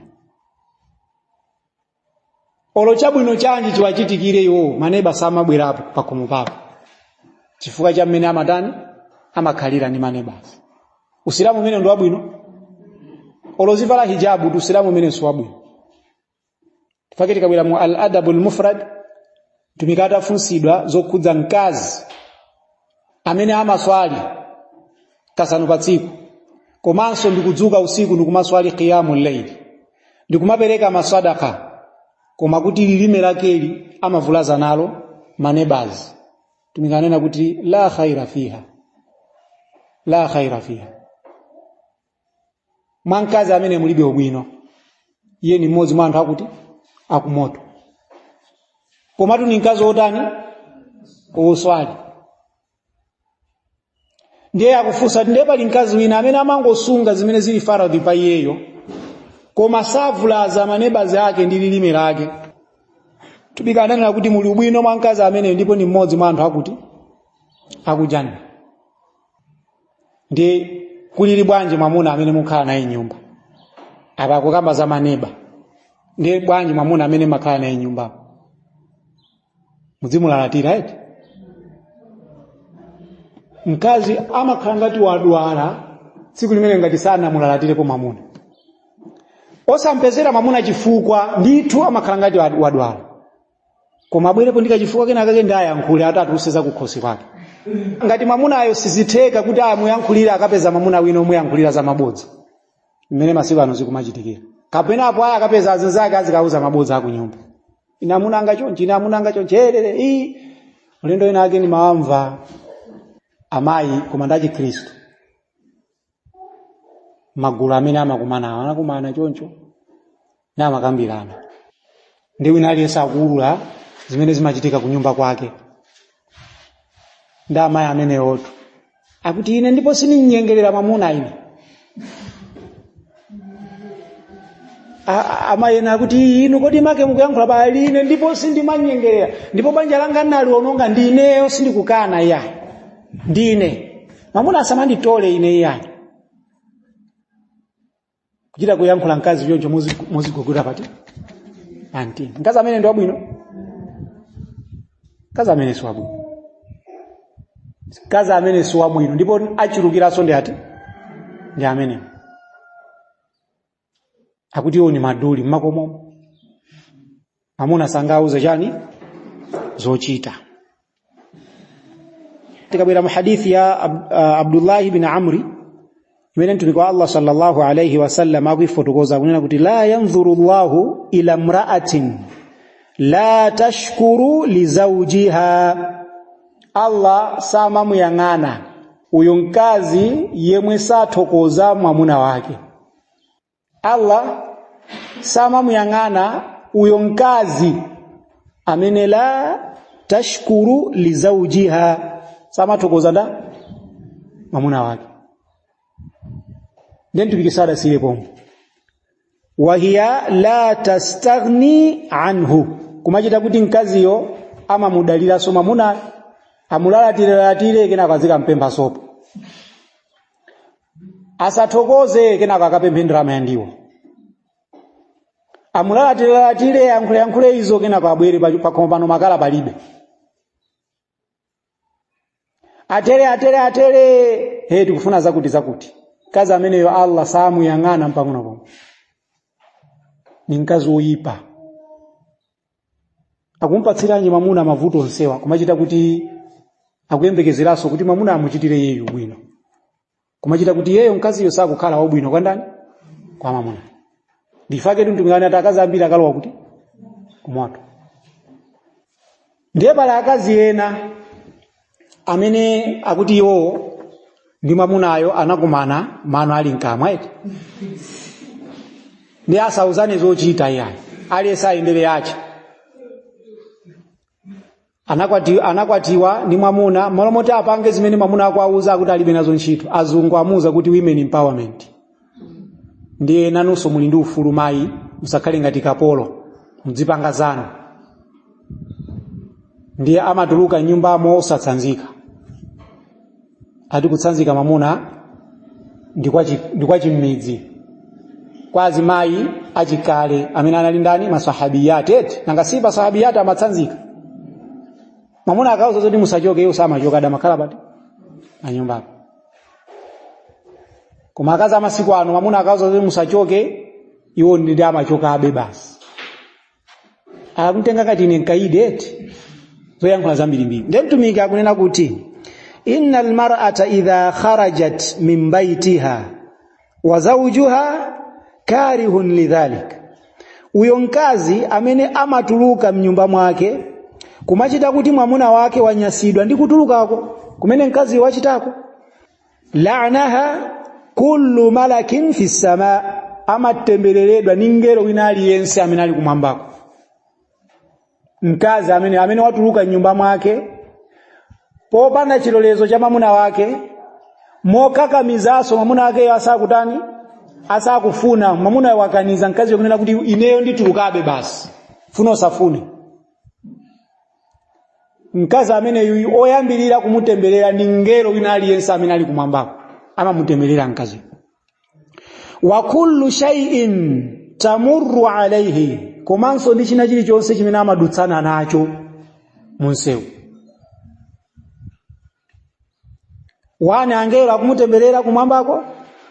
Olo chabwino chanji chiwachitikire iwo, maneba samabwerapo pakhomo papo chifukwa cha mmene amatani amakhalira ndi manebazi. Usilamu umene ndi wabwino, olo zivala hijabu ndi usilamu umene si wabwino. Tifake tikabwera mu al-adabu al-mufrad, mtumiki atafunsidwa zokhudza mkazi amene amaswali kasanu pa tsiku komanso ndikudzuka usiku ndikumaswali qiyamul layl ndikumapereka masadaka, koma kuti lilime lakeli amavulaza nalo manebazi, mtumiki anena kuti la khaira fiha, la khaira fiha, mwa mkazi amene mulibe ubwino, iye ni mmodzi mwa anthu akuti akumoto. Komatu ni mkazi wotani? Woswali. Ndiye akufunsa ndiye pali mkazi wina amene amangosunga zimene zili faradhi pa iyeyo koma savulaza manebazi ake ndi lilime lake. Mtumiki ananena kuti muli ubwino mwa mkazi amene ndipo ni mmodzi mwa anthu akuti akujanna. Ndi kulili bwanji mwamuna amene mukhala naye nyumba? Apa akukamba za maneba. Ndi bwanji mwamuna amene makhala naye nyumba mudzimulalatira eti? Mkazi amakhala ngati wadwala tsiku limene ngati sanamulalatireko mwamuna, osampezera mwamuna chifukwa, ndithu amakhala ngati wadwala. Koma abwerepo ndi kachifukwa kena kake ndi ayankhule atulutse za kukhosi kwake. Ngati mwamunayo sizitheka kuti amuyankhulire, akapeza mwamuna wina omuyankhulira za mabodza, mmene masiku ano zikumachitikira. Kapena apo ayi, akapeza azinzake azikauza mabodza akunyumba, ine amuna anga chonchi, ine amuna anga chonchi, elele ii. Ulendo ina ake ndimawamva amayi, koma ndi achikhristu, magulu amene amakumana anakumana choncho namakambirana, ndi wina aliyense akuulula zimene zimachitika kunyumba kwake. Ndi amayi amenewotu akuti, ine ndipo sindinyengerera mwamuna ine. Amayi ena akuti, inu kodi make mukuyankhula pali ine ndipo sindimanyengerera, ndipo banja langa ndaliononga ndineyo, sindikukana iyayi, ndine mwamuna asamanditole ine iyayi. Kuchita kuyankhula mkazi choncho mozigogota pati pamtima. Mkazi amene ndi wabwino? Mkazi amene si wabwino, mkazi amene si wabwino, ndipo achulukiranso ndi ati ndi amenewo akuti iwo ni maduli mmakomomo, amuna sangauze chani zochita. Tikabwera mu hadithi ya Abdullahi bin Amri imene mtumiki wa Allah sallallahu alayhi wasallam akuifotokoza, akunena kuti la yanzuru Allahu ila mra'atin la tashkuru li zawjiha, Allah samamuyang'ana uyo mkazi yemwe sathokoza mwamuna wake. Allah samamuyang'ana uyo mkazi amene la tashkuru li zawjiha, samathokoza nda mwamuna wake. Ndiye mtumiki sadasiyire pomwe, wahiya la tastaghni anhu, kumachita kuti mkaziyo amamudaliranso mwamuna, amulalatirelalatire kenako azikampempha sopo, asathokoze kenako akapemphe ndalama ya ndiwo, amulalatirelalatire, yankhule izo kenako abwere pakhomo pano makala palibe, atere atere atere, he tikufuna zakuti zakuti. Mkazi ameneyo Allah samuyang'ana mpang'ono pomwe, ni mkazi woyipa. Akumpatsiranji mwamuna mavuto onsewa, kumachita kuti akuyembekezeranso kuti mwamuna amuchitire iyeyu bwino, kumachita kuti iyeyo mkaziyo sakukhala wabwino kwa ndani? Kwa mwamuna. Ndifake mtumiki ati akazi ambiri akalowa kuti kumoto. Ndiye pali akazi ena amene akuti iwowo ndi mwamunayo anakumana mano ali mkamwa eti, ndi asauzane zochita iyayi, aliyense ayendere yache. Anakwatiwa ndi mwamuna, malo moti apange zimene mwamuna akuauza akuti alibe nazo ntchito. Azungu amuuza kuti women empowerment, ndiye nanunso muli ndi ufulu mayi, musakhale ngati kapolo, mudzipanga zanu. Ndiye amatuluka nyumbamo osatsanzika, ati kutsanzika mwamuna ndi kwa chimidzi, kwa azimayi achikale amene anali ndani, masahabiyati eti. Nanga si masahabiyati amatsanzika mwamuna akauza zoti musachoke, iwo samachoka, adamakhala pati panyumbapo. Koma akazi amasiku ano, mwamuna akauza zoti musachoke, iwo ndi amachokabe basi, akumtenga ngati ine nkaide eti, zoyankhula zambirimbiri. Ndiye mtumiki akunena kuti inna almar'ata idha kharajat min baitiha wa zawjuha karihun lidhalik, uyo mkazi amene amatuluka mnyumba mwake kumachita kuti mwamuna wake wanyasidwa ndi kutulukako kumene mkazi wachitako, la'naha kullu malakin fi sama, amatembereredwa ndi mngelo wina aliyense amene ali kumwambako. Mkazi amene watuluka mnyumba mwake popanda chilolezo cha mwamuna wake, mokakamizanso mwamuna wakeyo asakutani, asakufuna, mwamuna wakaniza, mkazi kunena kuti ineyo nditulukabe basi, funa usafune. Mkazi ameneyu oyambirira kumutemberera ndi mngelo wina aliyense amene ali kumwambako, amamutemberera mkazi. Wa kullu shay'in tamurru alayhi, komanso ndi china chilichonse chimene amadutsana nacho munsewu. Wani angelo akumutemberera kumwambako,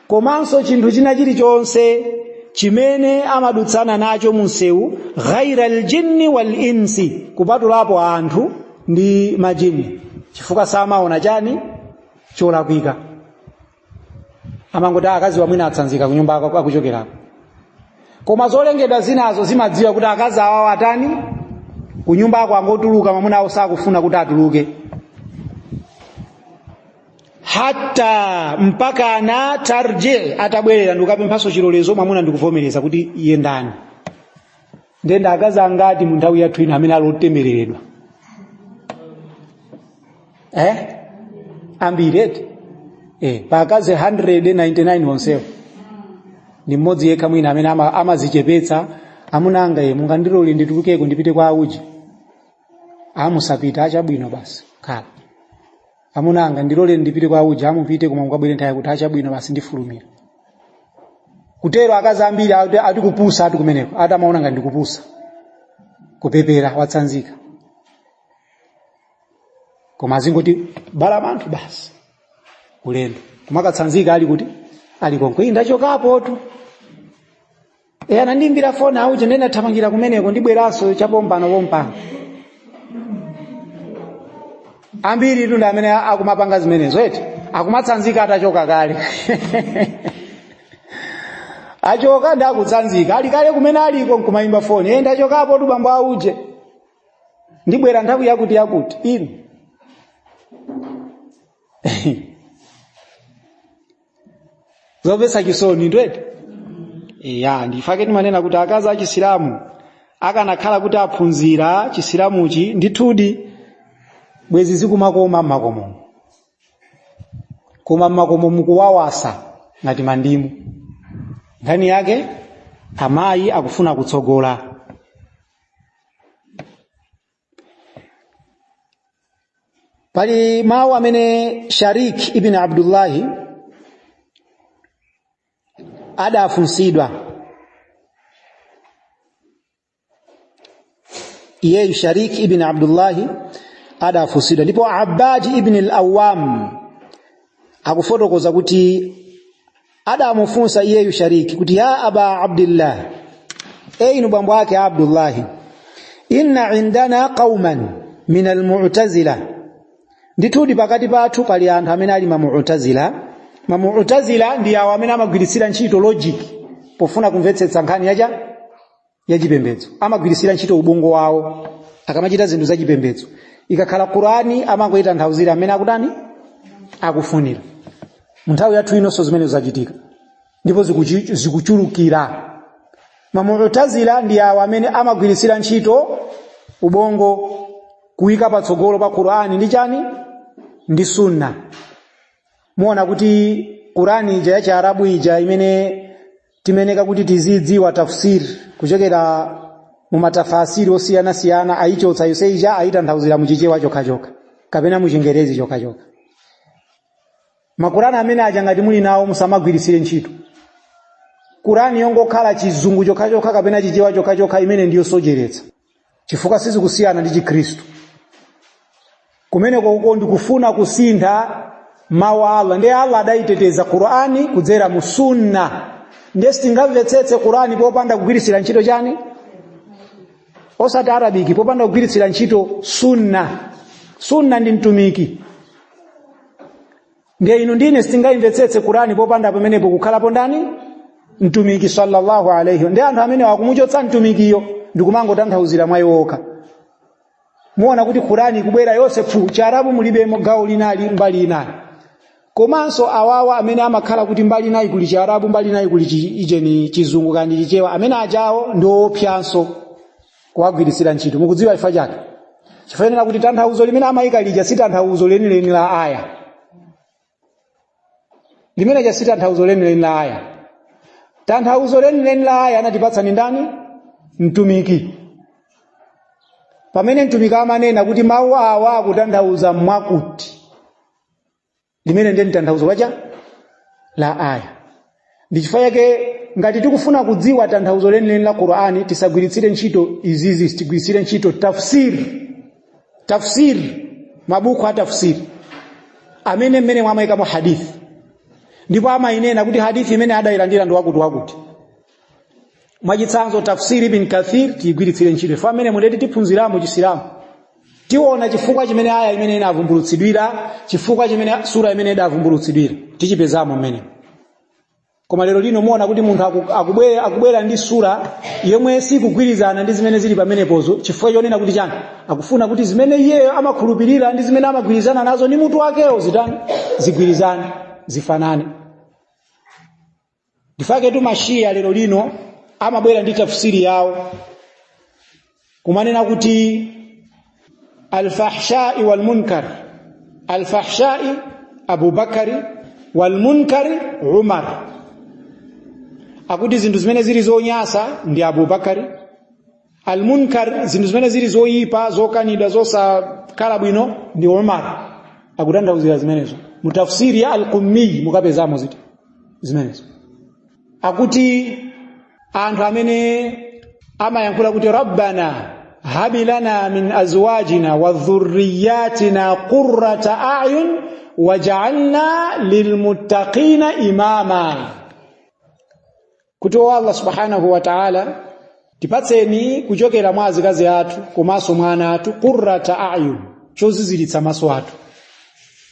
komanso chinthu china chilichonse Chimene amadutsana nacho munsewu, ghaira aljinni wal insi, kupatulapo anthu ndi majini, chifukwa samaona chani cholakwika. Amangoti akazi wamwina atsanzika kunyumba akuchokerako, koma zolengedwa zinazo zimadziwa kuti akazi awawo atani kunyumba ako angotuluka, mwamuna awo sakufuna kuti atuluke. Hatta, mpakana tarji, atabwerera ndikukapemphanso chilolezo mwamuna ndikuvomereza kuti yendani. Ndenda akazi angati mu nthawi yathu ino amene ali otembereredwa? Ambiri eti? Pa akazi 199 onsewo ndi mmodzi yekha mwina amene amazichepetsa, amuna anga ye mungandilole nditulukeko ndipite kwa auji? Amusapita, achabwino basi khala. Amuna anga ndilole ndipite kwa auji? Amupite koma mukabwere nthawi yakuti. Achabwino basi ndifulumira. Kutero akazi ambiri ati kupusa, ati kumeneko ati amaona ngati ndikupusa kupepera watsanzika, koma azingoti bala manthu basi ulendo kumakatsanzika ali kuti ali konko. Iyi ndachokapotu, e anandiimbira foni auje, ndene athamangira kumeneko, ndibweranso chapompano pompano. Ambiri tu ndi amene akumapanga zimenezo eti, akumatsanzika atachoka kale. Achoka ndi akutsanzika ali kale kumene aliko, nkumayimba foni, e ndachokapo tu bambo auje, ndibwera nthawi yakuti yakuti. Inu zomvetsa chisoni ndwete ya. Ndifake timanena kuti akazi a Chisilamu akanakhala kuti aphunzira Chisilamuchi, ndithudi bwezi zikumakoma mmakomo, koma mmakomo mukuwawasa ngati mandimu. Nkhani yake amayi akufuna kutsogola. Pali mawu amene Sharik ibn Abdullahi adafunsidwa iyeyu. Sharik ibn Abdullahi adafunsidwa, ndipo Abbad ibn al-Awwam akufotokoza kuti adamufunsa iyeyu Shariki kuti, ya aba Abdillah, e inu bambo ake Abdullahi, inna indana qauman min almu'tazila, ndithudi pakati pathu pali anthu amene ali mamu'tazila. Mamu'tazila ndi awo amene amagwiritsira ntchito logic pofuna kumvetsetsa nkhani yacha yachipembedzo. Amagwiritsira ntchito ubongo wawo akamachita zinthu zachipembedzo. Ikakhala Qurani amangoyitanthauzira amene akutani akufunira. Mu nthawi yathu inonso zimene zachitika ndipo zikuchulukira. Mamu'tazila ndi awo amene amagwiritsira ntchito ubongo kuyika patsogolo pa Qurani ndi chani ndi Sunna. Muona kuti Qurani ija ya Chiarabu ija imene timeneka kuti tizidziwa tafsir kuchokera mu matafasiri osiyanasiyana, ayichotsa yonse ija, ayitanthauzira muchichewa chokhachokha kapena muchingerezi chokhachokha. Makurani amene aja ngati muli nawo musamagwiritsire ntchito. Kurani yongokhala chizungu chokhachokha kapena chichewa chokhachokha imene ndiyo socheretsa, chifukwa sizikusiyana ndi Chikhristu. Kumeneko uko ndikufuna kusintha mawu a Allah. Ndiye Allah adayiteteza Qur'ani kudzera mu Sunna. Ndiye sitingamvetsetse Qur'ani popanda kugwiritsira ntchito chani, osati Arabiki, popanda kugwiritsira ntchito Sunna. Sunna ndi mtumiki. Ndiye inu ndine sitingayimvetsetse Qur'ani popanda pamenepo kukhalapo ndani? Mtumiki sallallahu alaihi. Ndiye anthu amene akumuchotsa mtumikiyo ndikumangotanthauzira mwa iwo okha. Muona kuti Qur'ani ikubwera yonse pfu, Chiarabu mulibemo, gawo linali mbali inayi. Komanso awawa amene amakhala kuti mbali inayi kuli Chiarabu, mbali inayi kuli ijeni chizungu kandi Chichewa, amene ajawo ndi owopsanso kuwagwiritsira ntchito. Mukudziwa chifukwa chake? Chifukwa chonena kuti tanthauzo limene amayika lija si tanthauzo lenileni la aya. Limene lija si tanthauzo lenileni la aya. Tanthauzo lenileni la aya anatipatsa ni ndani? Mtumiki. Pamene mtumiki amanena kuti mawu awa akutanthauza mwakuti, limene ndiye tanthauzo lacha la aya. Ndi chifukwa chake ngati tikufuna kudziwa tanthauzo lenileni la Qur'ani tisagwiritsire ntchito izizi, tigwiritsire ntchito tafsiri. Tafsiri, mabuku a tafsiri amene mmene mwamayikamo hadithi, ndipo amayinena kuti hadithi imene adayilandira ndi wakuti wakuti. Mwachitsanzo, tafsiri Ibn Kathir tiyigwiritsire ntchito. Ife amene mundeti tiphunziramo Chisilamu, tiona chifukwa chimene aya imene inavumbulutsidwira, chifukwa chimene sura imene idavumbulutsidwira, tichipezamo mmene. Koma lero lino muona kuti munthu akubwera ndi sura yomwe sikugwirizana ndi zimene zili pamenepozo, chifukwa chonena kuti chani? Akufuna kuti zimene iyeyo amakhulupirira ndi zimene amagwirizana nazo ndi mutu wakewo zitani? Zigwirizane, zifanane. Ndifaketu Mashiya lero lino amabwera ndi tafsiri yawo kumanena kuti alfahshai walmunkar, alfahshai Abubakari, walmunkari Umar. Akuti zinthu zimene zili zonyasa ndi Abubakari, almunkar, zinthu zimene zili zoyipa, zokanidwa, zosakhala bwino ndi Umar. Akutanthauzira zimenezo mu tafsiri ya Alqummi, mukapezamo ziti zimenezo. Akuti anthu amene amayankhula kuti rabbana habi lana min azwajina wa dhurriyatina qurrata a'yun waj'alna lilmuttaqina imama, kuti o Allah subhanahu wa ta'ala, tipatseni kuchokera mwa azikazi athu komanso mwa ana athu qurrata a'yun, choziziritsa maso athu.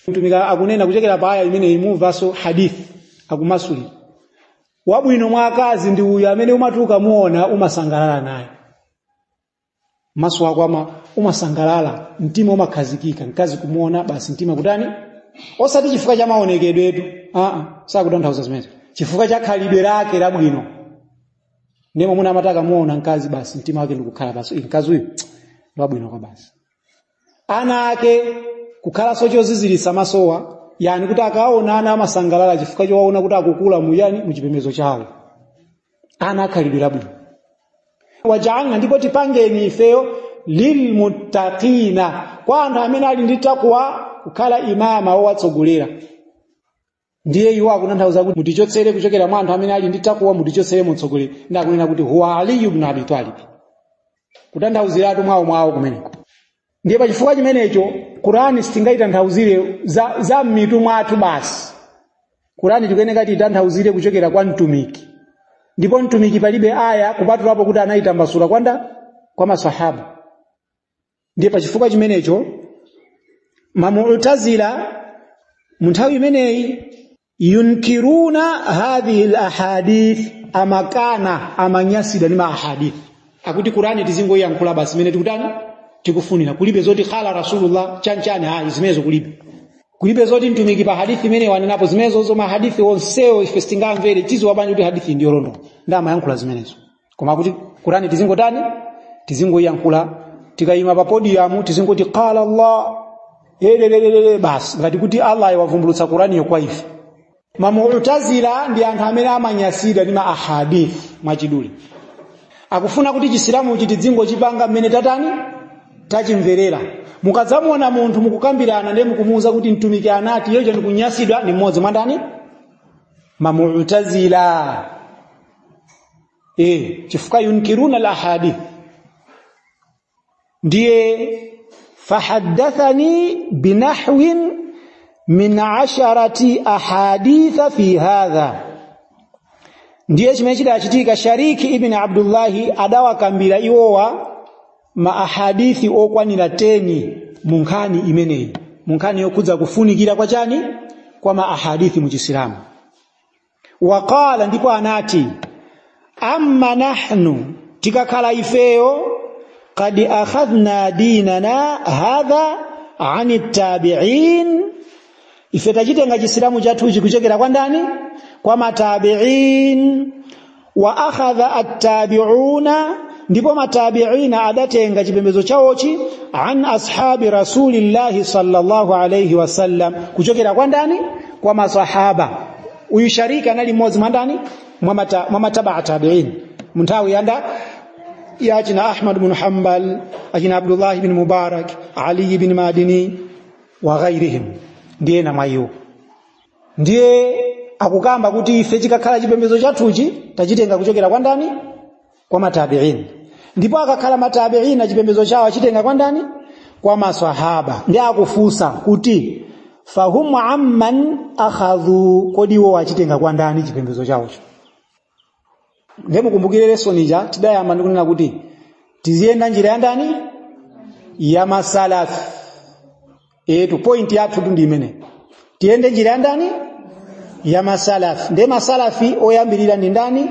Mtumiki akunena kuchokera pa aya imeneyi, mumvanso hadith akumasulira, wabwino mwa akazi ndi uyu amene umatuka muona umasangalala naye, maso ako ama umasangalala, mtima umakhazikika. Mkazi kumuona basi mtima kutani? Osati chifukwa cha maonekedwetu, aa, sakutanthauza zimenezo, chifukwa cha khalidwe lake labwino. Ndiye mwamuna amati akamuona mkazi basi mtima wake ndikukhala basi, mkazi uyu ndi wabwino kwa basi. Ana ake kukhalanso choziziritsa masowa, yani kuti akaona ana amasangalala chifukwa chowaona kuti akukula muyani, muchipembedzo chawo, ana akhalidwe labwino. Wajaalna, ndipo tipangeni ifeyo, lilmuttaqina, kwa anthu amene ali ndi takwa, kukhala imama owatsogolera. Ndiye iwo akutanthauza kuti mutichotsere kuchokera mwa anthu amene ali ndi takwa, mutichotsere mutsogoleri, ndi akunena kuti huwa Ali ibn Abi Talib, kutanthauziratu mwawo mwawo kumeneko. Ndiye pachifukwa chimenecho Qurani sitingayitanthauzire za m'mitu mwathu basi. Qurani tikuyeneka tiyitanthauzire kuchokera kwa mtumiki, ndipo mtumiki palibe aya kupatulapo kuti anayitambasula kwanda kwa masahaba. Ndiye pachifukwa chimenecho Mamu'tazila mu nthawi imeneyi yunkiruna hadhihi alahadith, amakana, amanyasidwa ndi ma ahadith, akuti Qurani tizingoyankhula basi imene tikutani, tikufunira, kulibe zoti khala Rasulullah chanchani, hayi, zimenezo kulibe, kulibe zoti mtumiki pa hadithi imene wanenapo zimenezo zo, mahadithi onsewo ife sitingamvere, tiziwa bwanji kuti hadithi ndiyo yolondola? Ndi amayankhula zimenezo. Koma kuti Qurani tizingotani, tizingoyankhula, tikayima pa podium tizingoti qala Allah elelelele basi, ngati kuti Allah wavumbulutsa Quraniyo kwa ife. Mamu'tazila ndi anthu amene amanyasidwa ndi ma ahadith. Mwachidule, akufuna kuti Chisilamuchi tidzingochipanga mmene tatani, tachimverera. Mukadzamuona munthu mukukambirana ndiye mukumuwuza kuti mtumiki anati, iyeyo ndikunyasidwa, ndi mmodzi mwa ndani? Mamu'tazila. Chifukwa yunkiruna al ahadith. Ndiye fahaddathani binahwin min 10 ahaditha fi hadha. Ndiye chimene chidachitika, Shariki ibn Abdullahi adawakambira iwowa ma ahadithi okwanira 10 mu nkhani imeneyi, mu nkhani yokhudza kufunikira kwa chani, kwa ma ahadithi mu Chisilamu. Waqala, ndipo anati, amma nahnu, tikakhala ifeyo, qad akhadhna dinana hadha ani tabi'in, ife tachitenga Chisilamu chathuchi kuchokera kwa ndani? Kwa matabi'in. Wa akhadha attabi'una, ndipo matabi'ina adatenga chipembedzo chawochi an ashabi rasulillahi sallallahu alayhi wasallam, kuchokera kwa ndani? Kwa masahaba. Uyu Sharika anali mmodzi mwa ndani? Mwa mataba'a tabi'in munthawi yanda ya achina Ahmad bin Hanbal, achina Abdullah ibn Mubarak, Ali ibn Madini wa ghairihim, ndiye na mwa iwo. Ndiye akukamba kuti ife chikakhala chipembedzo chathuchi tachitenga kuchokera kwa ndani? Kwa matabi'in. Ndipo akakhala matabi'in chipembedzo chawo achitenga kwa ndani? Kwa maswahaba. Ndiye akufunsa kuti fahum amman akhadhu, kodi iwo achitenga kwa ndani chipembedzo chawocho? Ndiye mukumbukire lesson ija tidayamba ndikunena kuti tiziyenda njira ya ndani? Ya masalafi. Etu point yathu tu ndi imene tiyende njira ya ndani? Ya masalafi. Ndiye masalafi oyambirira ndi ndani?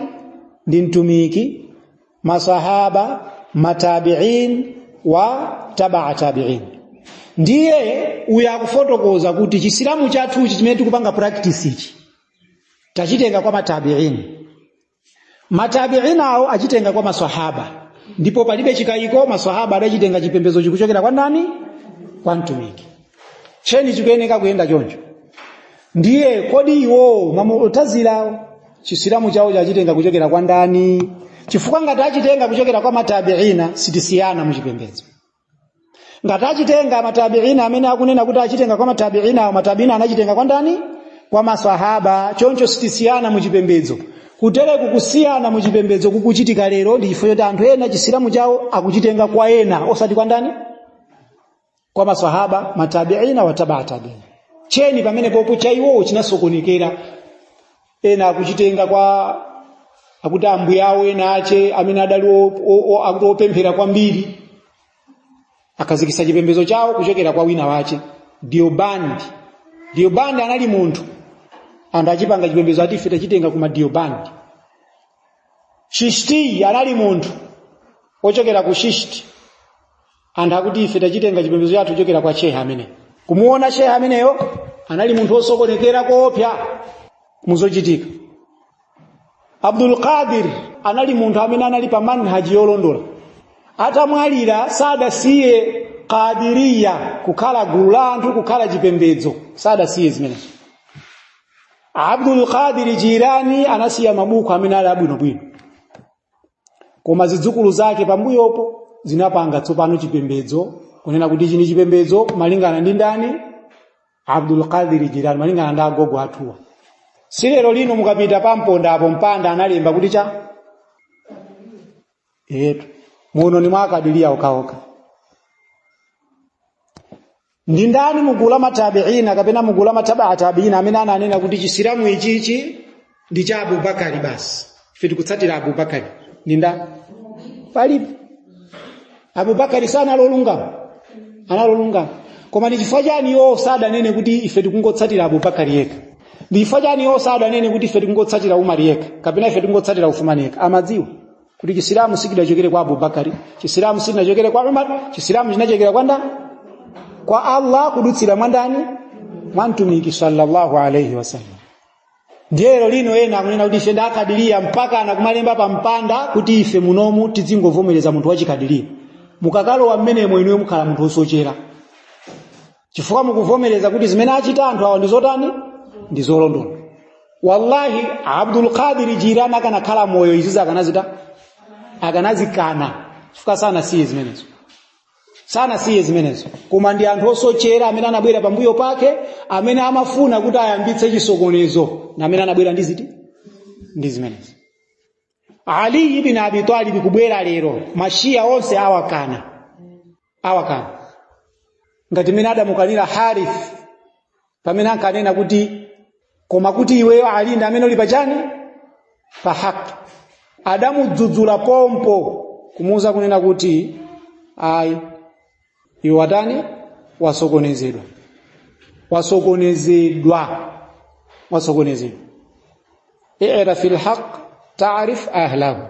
Ndi mtumiki, masahaba, matabi'in wa tabaa tabi'in. Ndiye uyu akufotokoza kuti chisilamu chathuchi chimene tikupanga practice ichi tachitenga kwa matabi'in, matabi'in awo achitenga kwa masahaba, ndipo palibe chikayiko, masahaba adachitenga chipembedzo chikuchokera kwa ndani? Kwa mtumiki. Cheni chikuyeneka kuyenda choncho. Ndiye kodi iwo mamu'tazilawo chisilamu chawo chachitenga kuchokera kwa ndani? Chifukwa ngati achitenga kuchokera kwa matabi'ina sitisiyana muchipembedzo. Ngati achitenga matabi'ina amene akunena kuti achitenga kwa matabi'ina awo, matabi'ina anachitenga kwa ndani? Kwa masahaba. Choncho sitisiyana muchipembedzo. Kutereku kusiyana muchipembedzo kukuchitika lero ndi chifukwa choti anthu ena chisilamu chawo akuchitenga kwa ena osati kwa ndani? Kwa masahaba, matabi'ina wa tabaa tabi'ina. Cheni pamene popo cha iwowo chinasokonekera. Ena akuchitenga kwa akuti ambuye awo ena ache amene adali akuti opemphera kwambiri, akhazikitsa chipembedzo chawo kuchokera kwa wina wache Diobandi. Diobandi anali munthu, anthu achipanga chipembedzo ati ife tachitenga kuma Diobandi. Chishti anali munthu wochokera ku Shishti, anthu akuti ife tachitenga chipembedzo chathu kuchokera kwa shehe amene. Kumuona shehe ameneyo anali munthu wosokonekera koopsa muzochitika. Abdul Qadir anali munthu amene anali pa manhaji yolondola. Atamwalira sadasiye Qadiriya kukhala gulu la anthu, kukhala chipembedzo, sadasiye zimenezo. Abdul Qadir Jilani anasiya mabuku amene ali abwinobwino, koma zidzukulu zake pambuyopo zinapanga tsopano chipembedzo, kunena kuti ichi ndi chipembedzo malingana ndi ndani? Abdul Qadir Jilani, malingana ndi agogo athuwa. Si lero lino mukapita pamponda apo mpanda analemba kuti cha etu muno ni mwakadiriya okhaokha. Ndi ndani mugulu la matabiina kapena mugulu la matabaa tabiina amene ananena kuti chisilamu ichichi ndi cha Abubakari basi, ife tikutsatira Abubakari? Ndi ndani? Palibe. Abubakari sanali olungama, anali olungama. Koma ndi chifukwa chani iwo sadanene kuti ife tikungotsatira Abubakari yekha? Ndi chifukwa chani iwo sadanene kuti ife tikungotsatira Umar yekha kapena ife tikungotsatira Uthman yekha? Amadziwa kuti chisilamu sikidachokere kwa Abubakari, chisilamu sikinachokere kwa Umar, chisilamu chinachokera kwa ndani? Kwa Allah kudutsira mwa ndani? Mwa mtumiki sallallahu alayhi wasallam. Ndiye lero lino ena akunena kuti ife ndi akadiriya, mpaka anakumalemba pa mpanda kuti ife munomu tidzingovomereza munthu wachikadiriya. Mukakalowa mmenemo inuyo mukhala munthu wosochera, chifukwa mukuvomereza kuti zimene achita anthu awa ndi zotani? Ndi zolondola. Wallahi Abdul Qadir Jilani akanakhala moyo izizi akanazita, akanazikana, chifukwa sanasiye zimenezo, sanasiye zimenezo. Koma ndi anthu osochera amene anabwera pambuyo pake, amene amafuna kuti ayambitse chisokonezo, na amene anabwera ndi ziti? Ndi zimenezo. Ali ibn Abi Talib kubwera lero, mashia onse awakana, awakana. Ngati mmene adamukanira Harith pamene ankanena kuti koma kuti iweyo Ali ndi amene uli pachani? Pa haki. Adamudzudzula pompo kumuuza kunena kuti ayi, iwe watani? Wasokonezedwa, wasokonezedwa, wasokonezedwa. I'raf alhaq ta'rif ahlahu,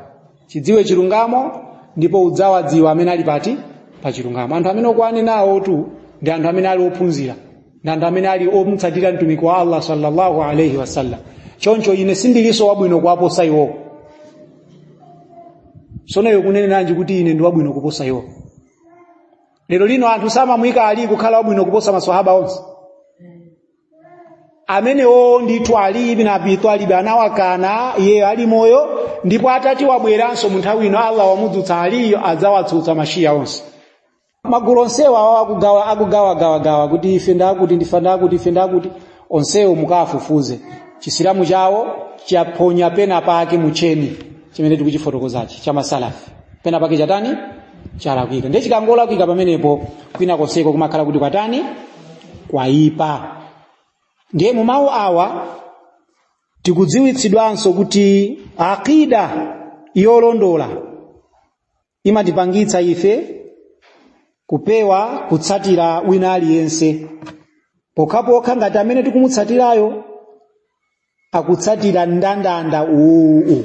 chidziwe chilungamo ndipo udzawadziwa amene ali pati? Pa chilungamo. Anthu amene ukuwanenawo tu ndi anthu amene ali ophunzira, ndi anthu amene ali omutsatira mtumiki wa Allah sallallahu alayhi wasallam. Choncho ine sindilinso wabwino kuwaposa iwo. Sono iwe kuneneranji kuti ine ndi wabwino kuposa iwo? Lero lino anthu samamuyika Ali kukhala wabwino kuposa maswahaba onse. Amenewo ndithu Ali ibn Abi Talib anawakana iyeyo ali moyo, ndipo atati wabweranso mu nthawi ino Allah wamudzutsa Aliyo, adzawatsutsa mashiya onse. Magulu onsewo awa akugawa, akugawagawagawa kuti ife ndakuti, ndife ndakuti, ife ndakuti, onsewo mukafufuze chisilamu chawo chaphonya pena pake mucheni chimene tikuchifotokozachi cha masalafi, pena pake chatani? Chalakwika. Ndiye chikangolakwika pamenepo kwina konseko kumakhala kuti kwatani? Kwaipa. Ndiye mu mawu awa tikudziwitsidwanso kuti aqida yolondola imatipangitsa ife kupewa kutsatira wina aliyense, pokhapokha ngati amene tikumutsatirayo akutsatira mndandanda uwu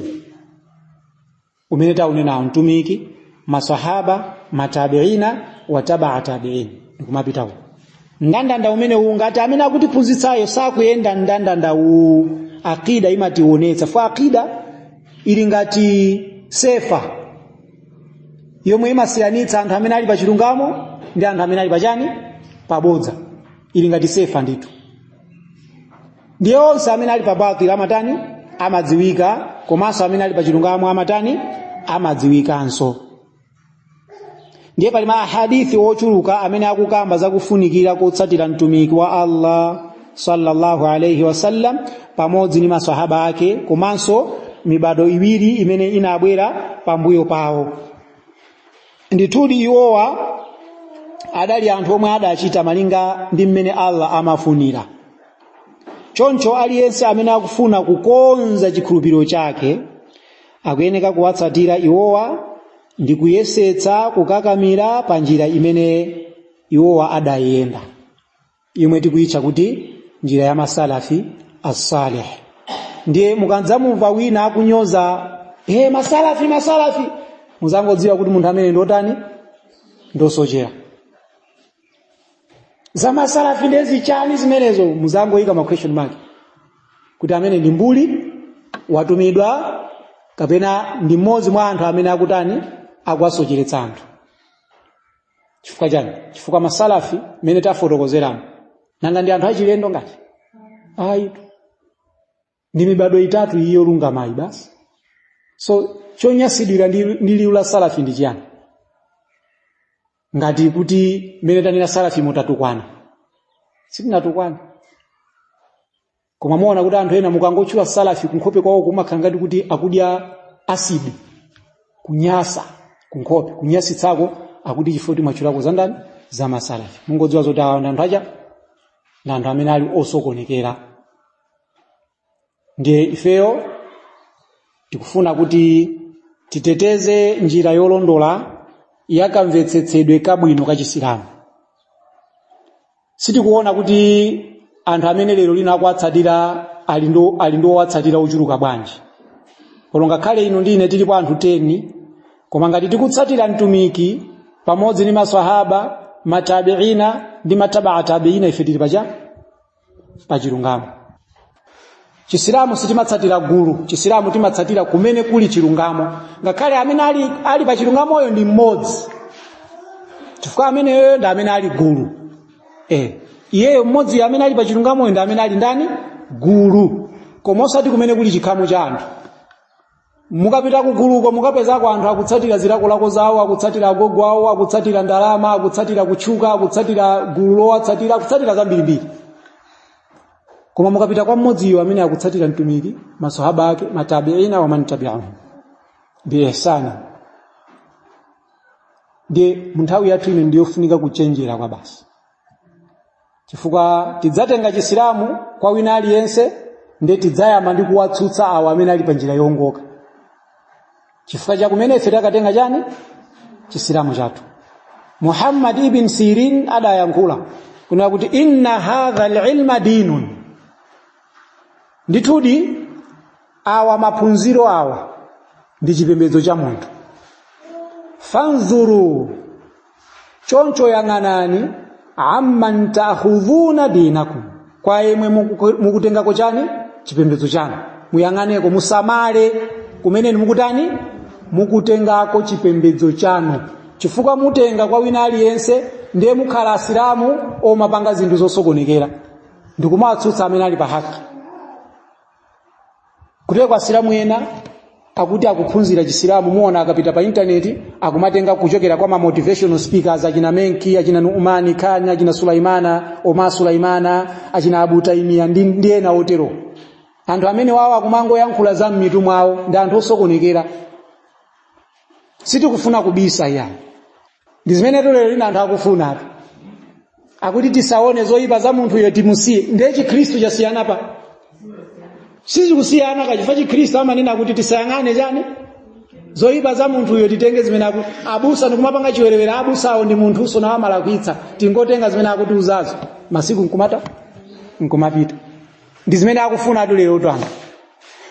umene taunenawo: mtumiki, masahaba, matabiina wa tabaa tabiin, ndikumapita uku. Mndandanda umene uwu, ngati amene akutiphunzitsayo sakuyenda mndandanda uwu, akida imationetsa fo. Akida ili ngati sefa yomwe imasiyanitsa anthu amene ali pa chilungamo ndi anthu amene ali pachani, pabodza. Ili ngati sefa ndithu. Ndiye onse amene ali pa batili amatani? Amadziwika. Komanso amene ali pa chilungamo amatani? Amadziwikanso. Ndiye pali ma ahadithi ochuluka amene akukamba zakufunikira kotsatira mtumiki wa Allah sallallahu alayhi wasallam pamodzi ndi masahaba ake, komanso mibado iwiri imene inabwera pambuyo pawo. Ndithudi iwowa adali anthu omwe adachita malinga ndi mmene Allah amafunira. Choncho aliyense amene akufuna kukonza chikhulupiriro chake akuyeneka kuwatsatira iwowa ndi kuyesetsa kukakamira pa njira imene iwowa adayenda, yomwe tikuyitcha kuti njira ya masalafi as-salih. Ndiye mukadzamumva wina akunyoza, "He, masalafi, masalafi," muzangodziwa kuti munthu amene ndotani? Ndosochera. Za masalafi ndezichani zimenezo? Muzangoyika ma question mark kuti amene ndi mbuli, watumidwa, kapena ndi mmodzi mwa anthu amene akutani? Akuwasocheretsa anthu. Chifukwa chani? Chifukwa masalafi mmene tafotokozeramo, nanga ndi anthu achilendo ngati? Ayitu, ndi mibado itatu iyi yolungamayi basi. So chonyasidwira ndi liwu la salafi ndi chiyani, ngati kuti mmene tanena salafi mutatukwana? Sitinatukwana. Koma muona kuti anthu ena mukangotchula salafi, kunkhope kwawo kumakhala ngati kuti akudya asidi, kunyasa kunkhope, kunyasitsako, akuti chifukwa kuti mwatchulako za ndani? Za masalafi. Mungodziwa zoti awa ndi anthu acha, ndi anthu amene ali osokonekera. Ndiye ifeyo tikufuna kuti titeteze njira yolondola yakamvetsetsedwe kabwino ka Chisilamu. Sitikuona kuti anthu amene lero lino akuwatsatira ali ndi owatsatira ochuluka bwanji. Koma ngakhale inu ndi ine tilipo anthu 10, koma ngati tikutsatira mtumiki pamodzi ndi maswahaba, matabiina ndi matabaa tabiina, ife tili pacha pachilungamo. Chisilamu sitimatsatira gulu. Chisilamu timatsatira kumene kuli chilungamo, ngakhale amene ali pa chilungamoyo ndi mmodzi, chifukwa ameneyo ndi amene ali gulu. Iyeyo mmodzi amene ali pa chilungamoyo ndi amene ali ndani? Gulu. Koma osati kumene kuli chikhamu cha anthu. Mukapita kuguluko, mukapezako anthu akutsatira zilakolako zawo, akutsatira agogo awo, akutsatira ndalama, akutsatira kutchuka, akutsatira gulu lowatsatira, akutsatira zambirimbiri. Koma mukapita kwa mmodziyo amene akutsatira mtumiki, masahaba ake, matabiina wa man tabi'ahum biihsani. Ndiye munthawi yathu ino ndiyofunika kuchenjera kwa basi, chifukwa tidzatenga Chisilamu kwa wina aliyense, ndiye tidzayamba ndi kuwatsutsa awo amene ali pa njira yowongoka, chifukwa cha kumene ife takatenga chani? Chisilamu chathu. Muhammad ibn Sirin adayankhula kunena kuti, "Inna hadha alilma dinun," ndithudi awa maphunziro awa ndi chipembedzo cha munthu. "Fanzuru," choncho yang'anani, "amman taakhudhuna dinakum," kwa yemwe mukutengako chani? Chipembedzo chanu. Muyang'aneko, musamale kumene mukutani? Mukutengako chipembedzo chanu, chifukwa mutenga kwa wina aliyense, ndiye mukhala Asilamu omapanga zinthu zosokonekera ndikumawatsutsa amene ali pa haki. Kuteko Asilamu ena akuti akuphunzira Chisilamu, muona akapita pa intaneti akumatenga kuchokera kwa ma motivational speakers, achina Menki, achina Nu'mani Khan, achina Sulaimana, Omar Sulaimana, achina Abu Taimia ndi ena otero. Anthu amene wawo akumangoyankhula za m'mitu mwawo, ndi anthu osokonekera. Sitikufuna kubisa yani, ndi zimene lero lino anthu akufunatu, akuti tisaone zoyipa za munthuyo, timusiye. Ndiye Chikhristu chasiyana pa? Sizikusiyana kachifukwa Chikhristu amanena kuti tisayang'ane chani? Zoyipa za munthuyo titenge zimene aku abusa ndikumapanga chiwerewere, abusawo ndi munthuso nawo amalakwitsa, tingotenga zimene akutiuzazo, masiku nkumata nkumapita. Ndi zimene akufuna atu lero tu anthu.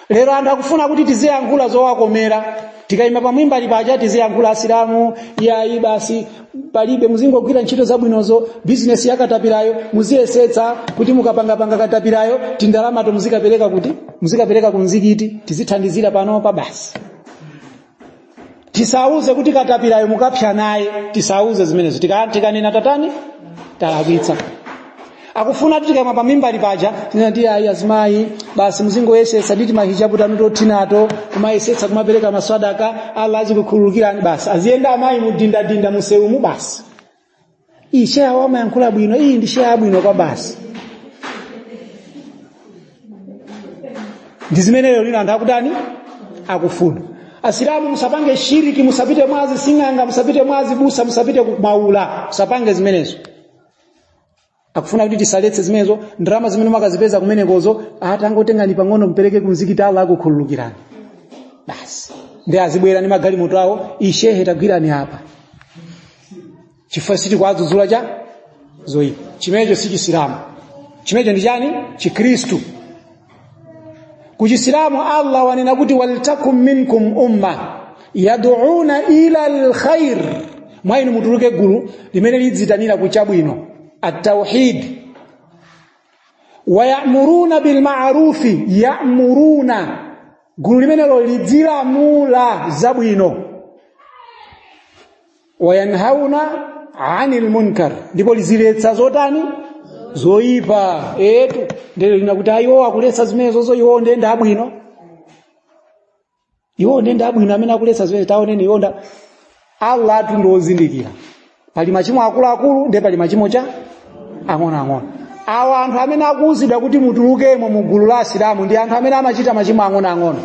Lero anthu akufuna kuti tiziyankhula zowakomera. Tikayima pamimbali paja tiziyankhula asilamu, iyayi basi palibe, muzingogwira ntchito zabwinozo, bizinesi yakatapirayo muziyesetsa kuti mukapangapanga katapirayo tindalamato muzikapereka kuti muzikapereka ku mzikiti, tizithandizira panopa basi. Tisauze kuti katapirayo mukapsa naye, tisauze zimenezo. Tikanena tatani talakwitsa. Akufuna kuti tikayima pamimbali paja tinati ayi azimayi basi muzingoyesetsa nditi mahijabu tanu tothinato kumayesetsa kumapereka maswadaka, Allah azikukhululukirani basi. Aziyenda amayi mudindadinda musewumu basi. Iyi sheha wamayankhula bwino, iyi ndi sheha bwino kwa basi. Ndi zimene lero lino anthu akutani akufuna. Asilamu musapange shiriki, musapite mwazi sing'anga, musapite mwazi busa, musapite kumaula, musapange zimenezo. Akufuna kuti tisaletse zimenezo. Ndalama zimene makazipeza kumenekozo atangotengani pang'ono mpereke kumzikiti, Allah akukhululukirani basi. Ndi azibwera ndi magalimoto awo, ishehe tagwirani apa, chifukwa sitikuwadzudzula cha zoyipa. Chimenecho si Chisilamu, chimenecho ndi chani? Chikhristu. Kuchisilamu Allah wanena kuti waltakum minkum umma yad'una ila alkhair, mwa inu mutuluke gulu limene lidzitanira kuchabwino, at-tauhid, wa ya'muruna bil ma'rufi, ya'muruna, gulu limenelo lidzilamula zabwino, wayanhauna anil munkar, ndipo liziletsa zotani? Zoyipa. Etu ndelo lina kuti ayiwo akuletsa zimenezozo, iwo ndiye abwino, iwo ndiye abwino amene akuletsa zimene taoneni iwo nda Allah atu ndi ozindikira. Pali machimo akuluakulu ndiye pali machimo cha ang'onoang'ono. Awa anthu amene akuwuzidwa kuti mutulukemo mu gulu la asilamu ndi anthu amene amachita machimo ang'onoang'ono.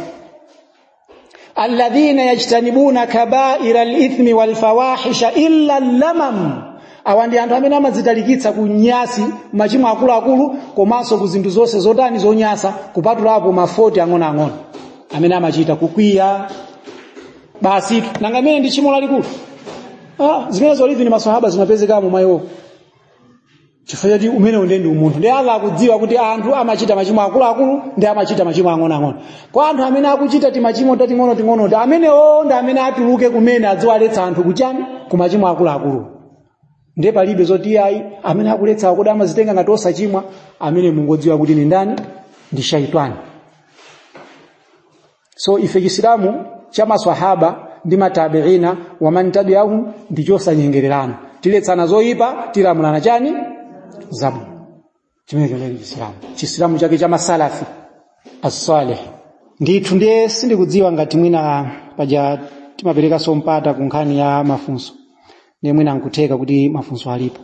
Alladhina yajtanibuna kabaira alithmi walfawahisha illa lamam, awa ndi anthu amene amadzitalikitsa ku nyasi, machimo akuluakulu komanso ku zinthu zonse zotani zonyasa, kupatulapo mafoti ang'onoang'ono amene amachita kukwiya basi. Nanga imene ndi tchimo lalikulu? Zimene zolivi ni maswahaba zimapezekamo mwa iwo, chifukwa choti umenewo ndiye ndi umunthu. Ndi Allah akudziwa kuti anthu amachita machimo akuluakulu ndi amachita machimo ang'onoang'ono. Kwa anthu amene akuchita timachimo tating'ono ting'ono, amenewo ndi amene atuluke kumene adziwaletsa anthu kuchani, ku machimo akuluakulu. Ndiye palibe zoti ayi amene akuletsa akuti amazitenga ngati osachimwa, amene mungodziwa kuti ni ndani, ndi shaitani. So ife Chisilamu cha maswahaba ndi matabiina wa man tabi'ahum ndi chosanyengererana, tiletsana zoyipa, tilamulana chani zabwino. Chimenecho ndiye Chisilamu, Chisilamu chake cha masalafi as-salih ndithu. Ndiye sindikudziwa ngati mwina paja timaperekanso mpata ku nkhani ya mafunso, ndiye mwina nkutheka kuti mafunso alipo.